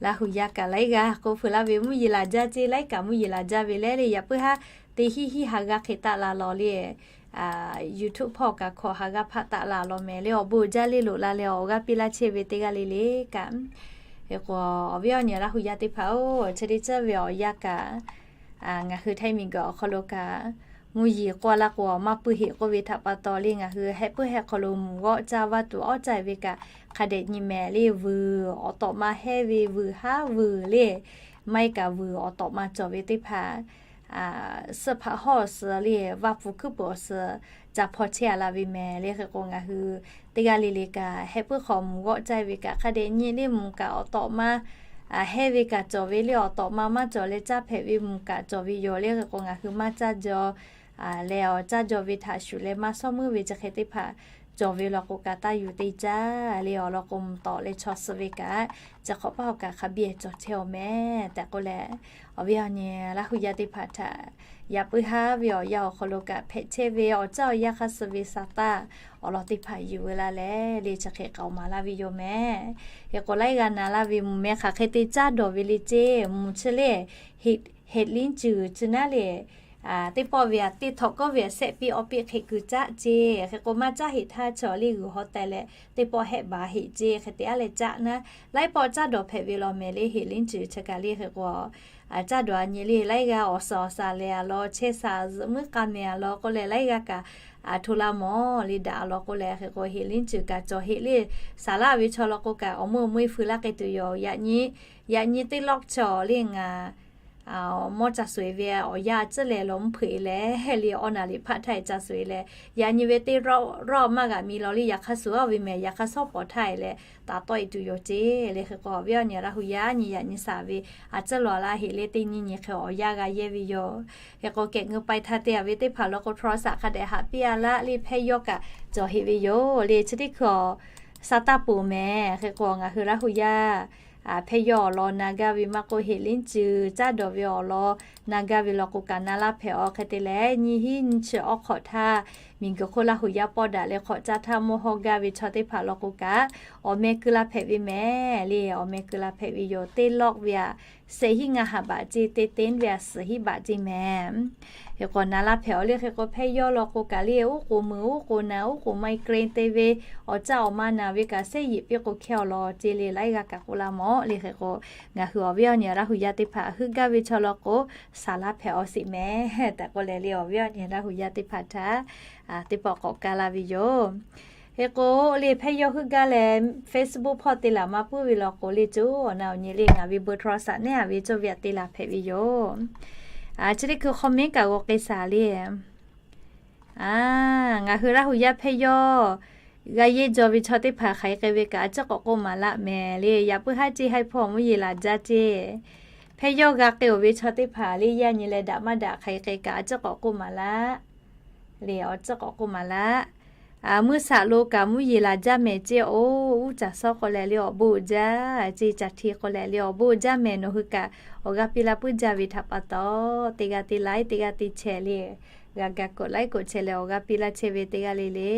Laˇ hu yaˇ kaꞈ laiˉ g'aˇ k'oˆ hpeuꞈ laˇ ve mvuhˇ yeˬ laˬ jaˇ ceˇ laiˉ kaꞈ mvuhˇ yeˬ laˬ jaˇ ve leh le yaꞈ puiˉ haˉ teˇ hinˉ hinˉ ha g'aˇ hk'e taˆ la lawˬ le YouTube hpawˇ kaꞈ hkawꞈ ha g'aˇ hpaˆ taˆ la lawˬ mehˍ le awˬ bon jaˇ le loꞈ la leh awˬ g'aˇ piˇ laˇ chehˇ ve teˇ g'aˇ le le kaꞈ. Hk'e k'o awˬ viˉ awˬ nyi Laˇ hu yaˇ teˇ hpaˍ-oˬ, chi teˇ ceuˬ ve awˬ yanˇ kaꞈ ngaˬ hui Htaiˇ miˬguiˬ awˬ hk'aw lo kaꞈ mvuhˇ yeˬ k'oˆ la k'o, maˇ puiˇ heˆ k'oˆ ve htaꞈ pa taw le, ngaˬ hui hehˆ puiˉ hehˆ hk'aw lo mvuhˬ g'awˆ caˇ vaˇ tuˬ awˉ caˇ ve kaꞈ hk'a dehꞈ nyi mehˍ le. Vuiˬ awˬ tawꞈ ma hehˇ ve vuiˬ haˉ vuiˬ le, maˇ heˆ kaꞈ vuiˬ awˬ tawꞈ ma cawˬ ve teˇ hpaˍ suhˆ hpaꞈ hawˉ awˬ suhˍ le, vaˇ pfuh hkuiˉ puiˍ awˬ suhˍ ca hpaw chehˇ a la ve mehˍ le. Hk'e k'o, ngaˬ hui teˇ g'aˇ le le kaꞈ hehˆ puiˉ hk'aw mvuhˬ g'awˆ caˇ ve kaꞈ hk'a dehꞈ nyi le. Mvuhˬ kaꞈ awˬ tawꞈ ma hehˇ ve kaꞈ cawˬ ve le, awˬ tawꞈ ma maˇ cawˬ leh caˇ hpehꞈ ve mvuhˬ kaꞈ cawˬ ve yoˬ le. Hk'e k'o, ngaˬ hui maˇ caˇ jaw leh, awˬ caˇ jaw ve htaꞈ shuˍ leh maˇ shawˉ meuˉ ve chi hk'e teˇ hpaˍ cawˬ ve law k'o kaꞈ, taˇ yuˬ te caˇ le. Awˬ lawn k'o, mvuhˬ tawꞈ leh chaw suh ve kaꞈ chi hk'awꞈ paˇ awˬ kaꞈ hk'a biˇ cawˬ chehˇ-oˬ mehˍ tehꞈ k'oˆ leh, awˬ viˉ awˬ nyi Laˇ hu yaˇ teˇ hpaˍ htaꞈ yaꞈ puiˉ haˉ ve awˬ yanˇ awˬ hk'aw lo kaꞈ hpehꞈ chehˇ ve awˬ caˇ awˬ yanˇ hk'a suh ve sa taˇ awˬ lawn teˇ hpaˍ yuˬ veu laˇ leh le, chi hk'e k'aoˍ maˍ laˇ ve yoˬ mehˍ. Hk'e k'o, laiˉ g'aˇ na laˇ ve mvuhˬ mehˍ hk'aˬ hk'e te caˇ dawˬ ve le ceˇ, mvuhˬ chi le, heˍ liˉ cuiˬ chi naˉ le, teˇ pawˆ ve aꞈ teˇ htawꞈ kawˉ ve aꞈ sehˆ piˇ awˇ piˇ hk'e kuiˬ caˆ ceˇ. Hk'e k'o, maˇ caˇ heˆ htaˇ chaw le g'uiˬ haw teh leh teˇ pawˆ hehˆ baˬ heˆ ceˇ. Hk'e te aˉ leh caˆ naˉ, laiˉ pawˆ caˇ dawˬ hpehꞈ ve law mehˍ le. Heˍ liˉ cuiˬ chi kaꞈ le hk'e k'o, caˇ dawˬ a nyi le, laiˉ g'aˇ awˬ suhˍ awˬ suhˍ lehˬ a law, chehˇ suhˍ zuhꞈ muiˉ k'aˇ mehˍ a law k'oˆ leh, laiˉ g'aˇ kaꞈ a hto laˇ mawˬ le daꞈ a law k'oˆ leh, hk'e k'o heˍ liˉ cuiˬ kaꞈ cawˬ heˆ le. Saˍ laˇ ve chaw law k'o kaꞈ awˬ meuˇ awˬ meuˇ feu laˇ k'ai tuˬ yoˬ. Yaꞈ nyi, yaꞈ nyi teˇ lawˇ chaw le ngaˬ mawˇ ca suhˍ e ve awˬ yanˇ a ciˉ leh law mvuhˇ hpeuꞈ e leh le, awˬ naˍ liꞈ hpaˆ htaˇ e ca suhˍ e leh, yaꞈ nyi ve teˇ rawˇ maˇ g'aꞈ mi law le, yaꞈ hk'aˇ suhˍ a ve mehˍ, yaꞈ hk'aˇ shawˉ pawˍ htaˇ e leh taˍ tawˆ e tuˬ yoˬ ceˇ le. Hk'e k'o, awˬ viˉ awˬ nyi Laˇ hu yaˇ nyi yaꞈ nyi saˍ ve a ciˉ law laˇ heˆ le, teˇ nyi nyi hk'e awˬ yanˇ g'a yehˇ ve yoˬ. Hk'e k'o, kehˬ ngeu pai htaˇ te a ve teˇ hpaˍ law k'o, htaw saꞈ hk'a dehꞈ haꞈ piˇ a laˇ le, hpehˇ yawˇ kaꞈ cawˬ heˆ ve yoˬ le. Chi teˇ hkui awˬ sa taˇ poˬ mehˍ. Hk'e k'o, ngaˬ hui Laˇ hu yaˇ hpehˇ yawˇ awˬ lawn na gaˇ ve maˇ k'oˆ, heˍ liˉ cuiˬ caˇ dawˬ ve awˬ lawn na gaˇ ve law k'o kaꞈ na laˇ hpehꞈ awˬ hk'e te leh, nyiˇ hinˉ nyiˇ chi awˬ hk'awꞈ htaˇ miˬguiˬ hk'oˆ Laˇ hu yaˇ pawˆ daꞈ leh hk'awꞈ caˇ htaˇ mawˇ hawˇ gaˇ ve chaw teˇ hpaˍ law k'o kaꞈ, awˬ meh keu la hpehꞈ ve mehˍ le. Awˬ meh keu la hpehꞈ ve yoˬ. Teˇ lawˆ ve aꞈ shehˍ hinˉ ngaˇ ha baꞈ ceˇ, teˇ teˇ ve aꞈ suhˍ hinˉ baꞈ ceˇ mehˍ. Hk'e k'o, na laˇ hpehꞈ awˬ le. Hk'e k'o, hpehˇ yawˇ law k'o kaꞈ le, uˉ k'oˍ mui, uˉ k'oˍ naˬ, uˉ k'oˍ migraine te ve awˬ caˇ awˬ ma naˬ ve kaꞈ, shehˆ yeꞈ piˇ k'o hkehˇ awˬ lawn ceˇ le, laiˉ g'aˇ kaꞈ k'oˆ laˇ mawˬ le. Hk'e k'o, ngaˬ hui awˬ viˉ awˬ nyi Laˇ hu yaˇ teˇ hpaˍ heuˆ gaˇ ve chaw law k'o, saˍ laˇ hpehꞈ awˬ sheˍ mehˍ tehꞈ k'oˆ leh le, awˬ viˉ awˬ nyi Laˇ hu yaˇ teˇ hpaˍ htaꞈ teˇ pawˆ k'awꞈ kaˇ laˇ ve yoˬ. Hk'e k'o, le hpehˇ yawˇ heuˆ gaˇ leh Facebook hpawˇ te laˬ maˇ puiˉ ve law k'o le, co awˬ na awˬ nyi le ngaˬ ve เบอร์โทรศัพท์ neˉ a ve cawˇ ve aꞈ te laˬ hpehꞈ ve yoˬ. Chi teˇ hkui comment kaꞈ g'aw k'ai shaˍ le. Ngaˬ hui Laˇ hu yaˇ hpehˇ yawˇ g'a yehˇ jaw ve chaw teˇ hpaˍ hk'aˬ hk'e k'ai ve kaꞈ a ciˉ k'awꞈ k'oˆ maˍ laˇ mehˍ le. Yaꞈ puiˉ haˉ ceˇ, haiˬ hpawˇ mvuhˇ yeˬ laˬ jaˇ ceˇ. Hpehˇ yawˇ g'a k'ai-oˬ ve chaw teˇ hpaˍ le, yaˇ nyi leh daꞈ maˇ daꞈ hk'aˬ hk'e k'ai kaꞈ a ciˉ k'awꞈ k'oˆ maˍ laˇ le, a ciˉ k'awꞈ k'oˆ maˍ laˇ. Muˇ shaꞈ lo kaꞈ mvuhˇ yeˬ laˬ jaˇ mehˍ ceˇ. Oˇ, uˉ caˬ shawˉ k'oˆ leh le awˬ bon jaˇ ceˇ, caˬ hti k'oˆ leh le awˬ bon jaˇ mehˍ. Nawˬ hui kaꞈ awˬ g'aˇ piˇ laˇ puiˉ jaˇ ve htaꞈ pa taw, teˇ g'aˇ te laiˉ, teˇ g'aˇ te chehˇ le, g'a ga กดไลค์ กดแชร์ leh awˬ g'aˇ piˇ laˇ chehˇ ve teˇ g'aˇ le le.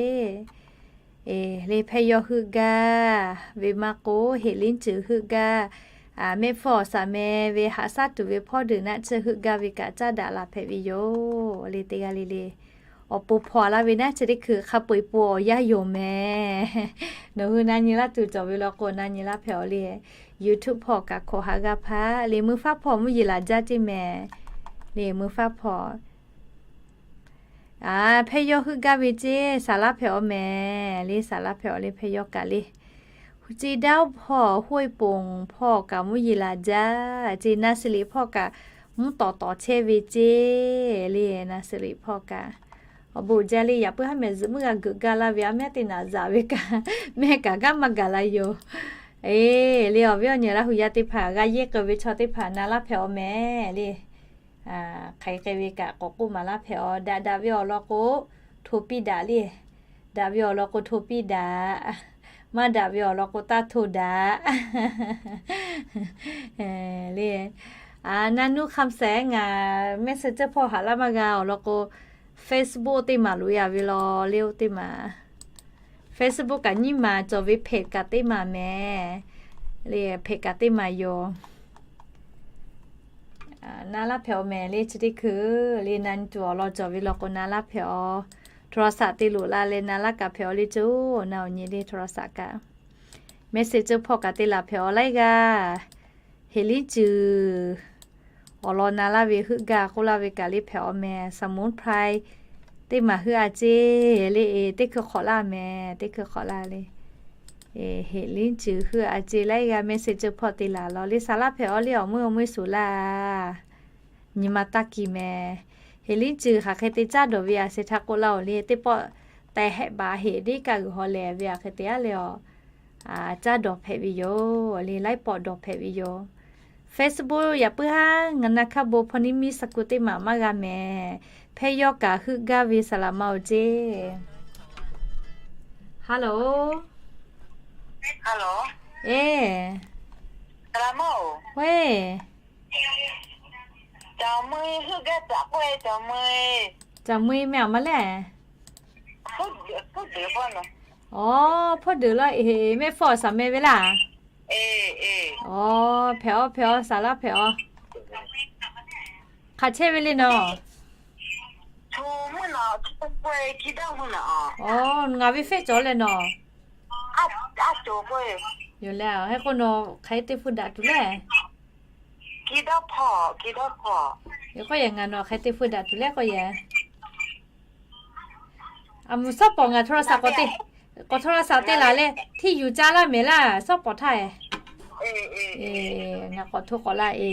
Le hpehˇ yawˇ heuˆ gaˇ ve maˇ k'oˆ, heˍ liˉ cuiˬ heuˆ gaˇ, mehˆ hpfuhˇ awˬ shaˍ meh ve haꞈ shaˉ tuˬ ve hpawˇ deuˬ naˆ tsuhˇ heuˆ gaˇ ve kaꞈ caˇ daꞈ laˬ hpehꞈ ve yoˬ le, teˇ g'aˇ le le. Awˬ pon hpaw laˇ ve naˉ, chi teˇ hkui hk'a peu-eˬ pon awˬ yanˇ yoˬ mehˍ. Nawˬ hui na nyi laˇ tuˬ cawˬ ve law k'o, na nyi laˇ hpehꞈ-aw le. YouTube hpawˇ kaꞈ hkawꞈ haꞈ g'a hpaˇ le, mui faˉ hpawˇ mvuhˇ yeˬ laˬ jaˇ ceˇ mehˍ le, mui faˉ hpawˇ. Hpehˇ yawˇ heuˆ gaˇ ve ceˇ, saˍ laˇ hpehꞈ-aw mehˍ le, saˍ laˇ hpehꞈ-aw le hpehˇ yawˇ kaꞈ le. Chi daoˇ hpawˇ, hoˆ-e ponˬ hpawˇ kaꞈ mvuhˇ yeˬ laˬ jaˇ ceˇ, naˍ siˍ liꞈ hpawˇ kaꞈ mvuhˇ tawˍ tawˍ chehˇ ve ceˇ le, naˍ siˍ liꞈ hpawˇ kaꞈ. Awˬ bon jaˇ le, yaꞈ puiˉ haˉ mehˍ zuhꞈ muiˉ g'a geuꞈ gaˇ laˇ ve, a mehˉ teˇ naꞈ zaꞈ ve kaꞈ mehˆ kaꞈ gaˇ maˇ gaˬ la yoˬ. E le, awˬ viˉ awˬ nyi Laˇ hu yaˇ teˇ hpaˍ g'a yehˇ k'ai ve chaw teˇ hpaˍ na laˇ hpehꞈ-aw mehˍ le. Hk'aˬ hk'e ve kaꞈ k'awꞈ k'oˆ maˍ laˇ hpehꞈ-aw. Daꞈ daꞈ ve awˬ lawn k'o, hto piˇ daꞈ le. Daꞈ ve awˬ lawn k'o hto piˇ daꞈ. Maˇ daꞈ ve awˬ lawn k'o taˇ hto daꞈ le. Na nuˇ hk'aˇ sehˍ ngaˬ message hpawˇ haꞈ laˇ maˇ g'a awˬ lawn k'o, Facebook teˇ maˬ loꞈ-e a ve law le, oˇ teˇ maˬ. Facebook kaꞈ nyiˇ maˬ cawˬ ve, เพจ kaꞈ teˇ maˬ mehˍ le, เพจ kaꞈ teˇ maˬ yoˬ. Na laˇ hpehꞈ-aw mehˍ le, chi teˇ hkui le na nyi tuˬ awˬ lawn cawˬ ve law k'o na laˇ hpehꞈ-aw. โทรศัพท์ te loꞈ la leh na laˇ kaꞈ hpehꞈ-aw le, co na awˬ nyi le โทรศัพท์ kaꞈ. Messenger hpawˇ kaꞈ te laˬ hpehꞈ-aw laiˉ g'aˇ. Heˍ liˉ cuiˬ Awˬ lawn na laˇ ve heuˆ gaˇ k'oˆ laˇ ve kaꞈ le hpehꞈ-aw meh. สมุนไพร teˇ maˬ heuˆ-a ceˇ le. Teˇ hkui hk'awꞈ laˇ meh, teˇ hkui hk'awꞈ laˇ le. Heˍ liˉ ceuˬ heuˆ-a ceˇ laiˉ g'aˇ mehˆ se ceuˬ hpawˇ te laˬ law le. Saˍ laˇ hpehꞈ-aw le awˬ meuˇ awˬ meuˇ suˍ laˇ. Nyi ma taˇ kiˬ meh. Heˍ liˉ ceuˬ hk'aˬ hk'e te caˇ dawˬ ve a se htaˇ k'oˆ laˇ-oˬ le. Teˇ pawˆ teh hehˆ baˬ heˍ deˇ kaˇ g'uiˬ haw lehˬ ve a hk'e te-a le a. Caˇ dawˬ hpehꞈ ve yoˬ le. Laiˉ pawˆ dawˬ hpehꞈ ve yoˬ. Facebook yaꞈ puiˉ haˉ ngaˬ na hkaˇ bon hpaw niˇ miˇ sa kuˬ teˇ maˬ maˇ g'a meh. Hpehˇ yawˇ kaꞈ heuˆ gaˇ ve saˍ laꞈ ma-oˬ ceˇ. Hello. Eˬ. Saˍ laꞈ ma-oˬ. Caˬ mui meh aˬ ma le. Aˬ, hpawˇ deuˬ law eˬ, mehˆ hpfuhˇ awˬ saˍ meh ve laˇ. Aˬ, hpehꞈ-aw, hpehꞈ-aw, saˍ laˇ hpehꞈ-aw. Hk'aˬ chehˇ ve le nawˬ. Aˬ, ngaˬ ve fehˆ cawˬ leh nawˬ. Yoˬ leh, hk'e k'o nawˬ hk'aˬ hk'e te hpfuhˇ daꞈ tuˬ le. Yoˬ k'o yaꞈ ngaˬ nawˬ hk'aˬ hk'e te hpfuhˇ daꞈ tuˬ le k'o yaꞈ. Aˬ, mvuhˇ shawˉ pawˍ ngaˬ โทรศัพท์ k'awꞈ te, k'awꞈ โทรศัพท์ te laˬ leh htiˇ yuˬ caˇ laˇ mehˍ laˇ shawˉ pawˍ htaˇ. Ngaˬ k'awꞈ hto k'awꞈ laˇ e.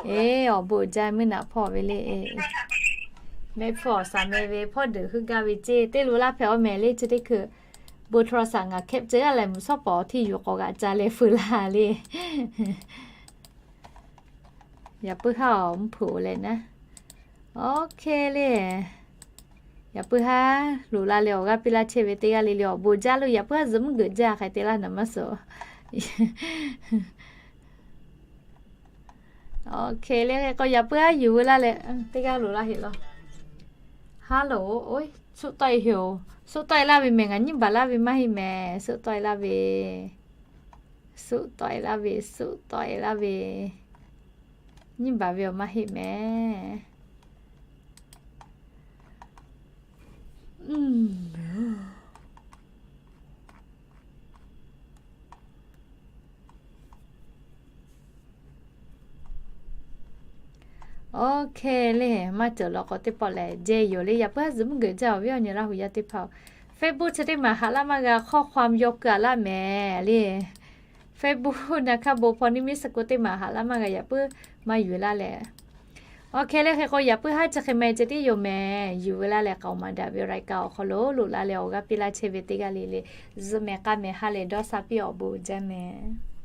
Eˬ, awˬ bon jaˇ meuˇ naꞈ hpawˇ ve le. Mehˆ hpfuhˇ awˬ saˍ meh ve hpawˇ deuˬ heuˆ gaˇ ve ceˇ. Teˇ lo laˇ hpehꞈ-aw meh le. Chi teˇ hkui bon โทรศัพท์ ngaˬ แคป ceh-a leh mvuhˇ shawˉ pawˍ htiˇ yuˬ k'awꞈ g'aꞈ caˇ leh feu laˇ le. Yaꞈ puiˉ haˉ awˬ mvuhˇ hpeuꞈ-oˬ leh naˉ. Oˇ hk'e le. Yaꞈ puiˉ haˉ loꞈ la leh awˬ g'aˇ piˇ laˇ chehˇ ve teˇ g'aˇ le le awˬ bon jaˇ lo. Yaꞈ puiˉ haˉ zuhꞈ mvuhˇ geuꞈ jaˇ hk'aˬ hk'e te laˇ naˍ maˇ suhˍ. Oˇ hk'e le k'o yaꞈ puiˉ haˉ yuˬ veu laˇ leh teˇ g'aˇ loꞈ laˇ heˆ law. Haˉ loꞈ-oˬ, suˆ tawˆ-e heꞈ-oˬ. Suˆ tawˆ-e laˇ ve mehˍ, ngaˬ nyiˇ baˬ laˇ ve maˇ heˆ mehˍ. Suˆ tawˆ-e laˇ ve, suˆ tawˆ-e laˇ ve, suˆ tawˆ-e laˇ ve, nyiˇ baˬ ve awˬ maˇ heˆ mehˍ. Oˇ hk'e le, maˇ cawˬ law k'o teˇ pawˆ lehˬ jehˇ yoˬ le. Yaꞈ puiˉ haˉ zuhꞈ mvuhˇ geuꞈ jaˇ awˬ viˉ awˬ nyi Laˇ huˍ yaˇ teˇ hpaˍ-oˬ, Facebook chi teˇ maˬ haꞈ laˇ maˇ g'a, ข้อความ yaw keu-a laˇ mehˍ le. Facebook na hkaˇ bon hpaw niˇ miˇ sa kuˬ teˇ maˬ haꞈ laˇ maˇ g'a, yaꞈ puiˉ maˇ yuˬ laˇ leh. Oˇ hk'e le hk'e k'o yaꞈ puiˉ haˉ chi hk'e meh ceh tiˉ yoˬ mehˍ. Yuˬ veu laˇ leh k'aoˍ maˍ daꞈ ve รายการ awˬ hk'aw lo loꞈ la leh awˬ g'aˇ piˇ laˇ chehˇ ve teˇ g'aˇ le le zuhꞈ mehˍ k'a mehˍ ha lehˬ dawˇ sha piˇ awˬ bon jaˇ mehˍ.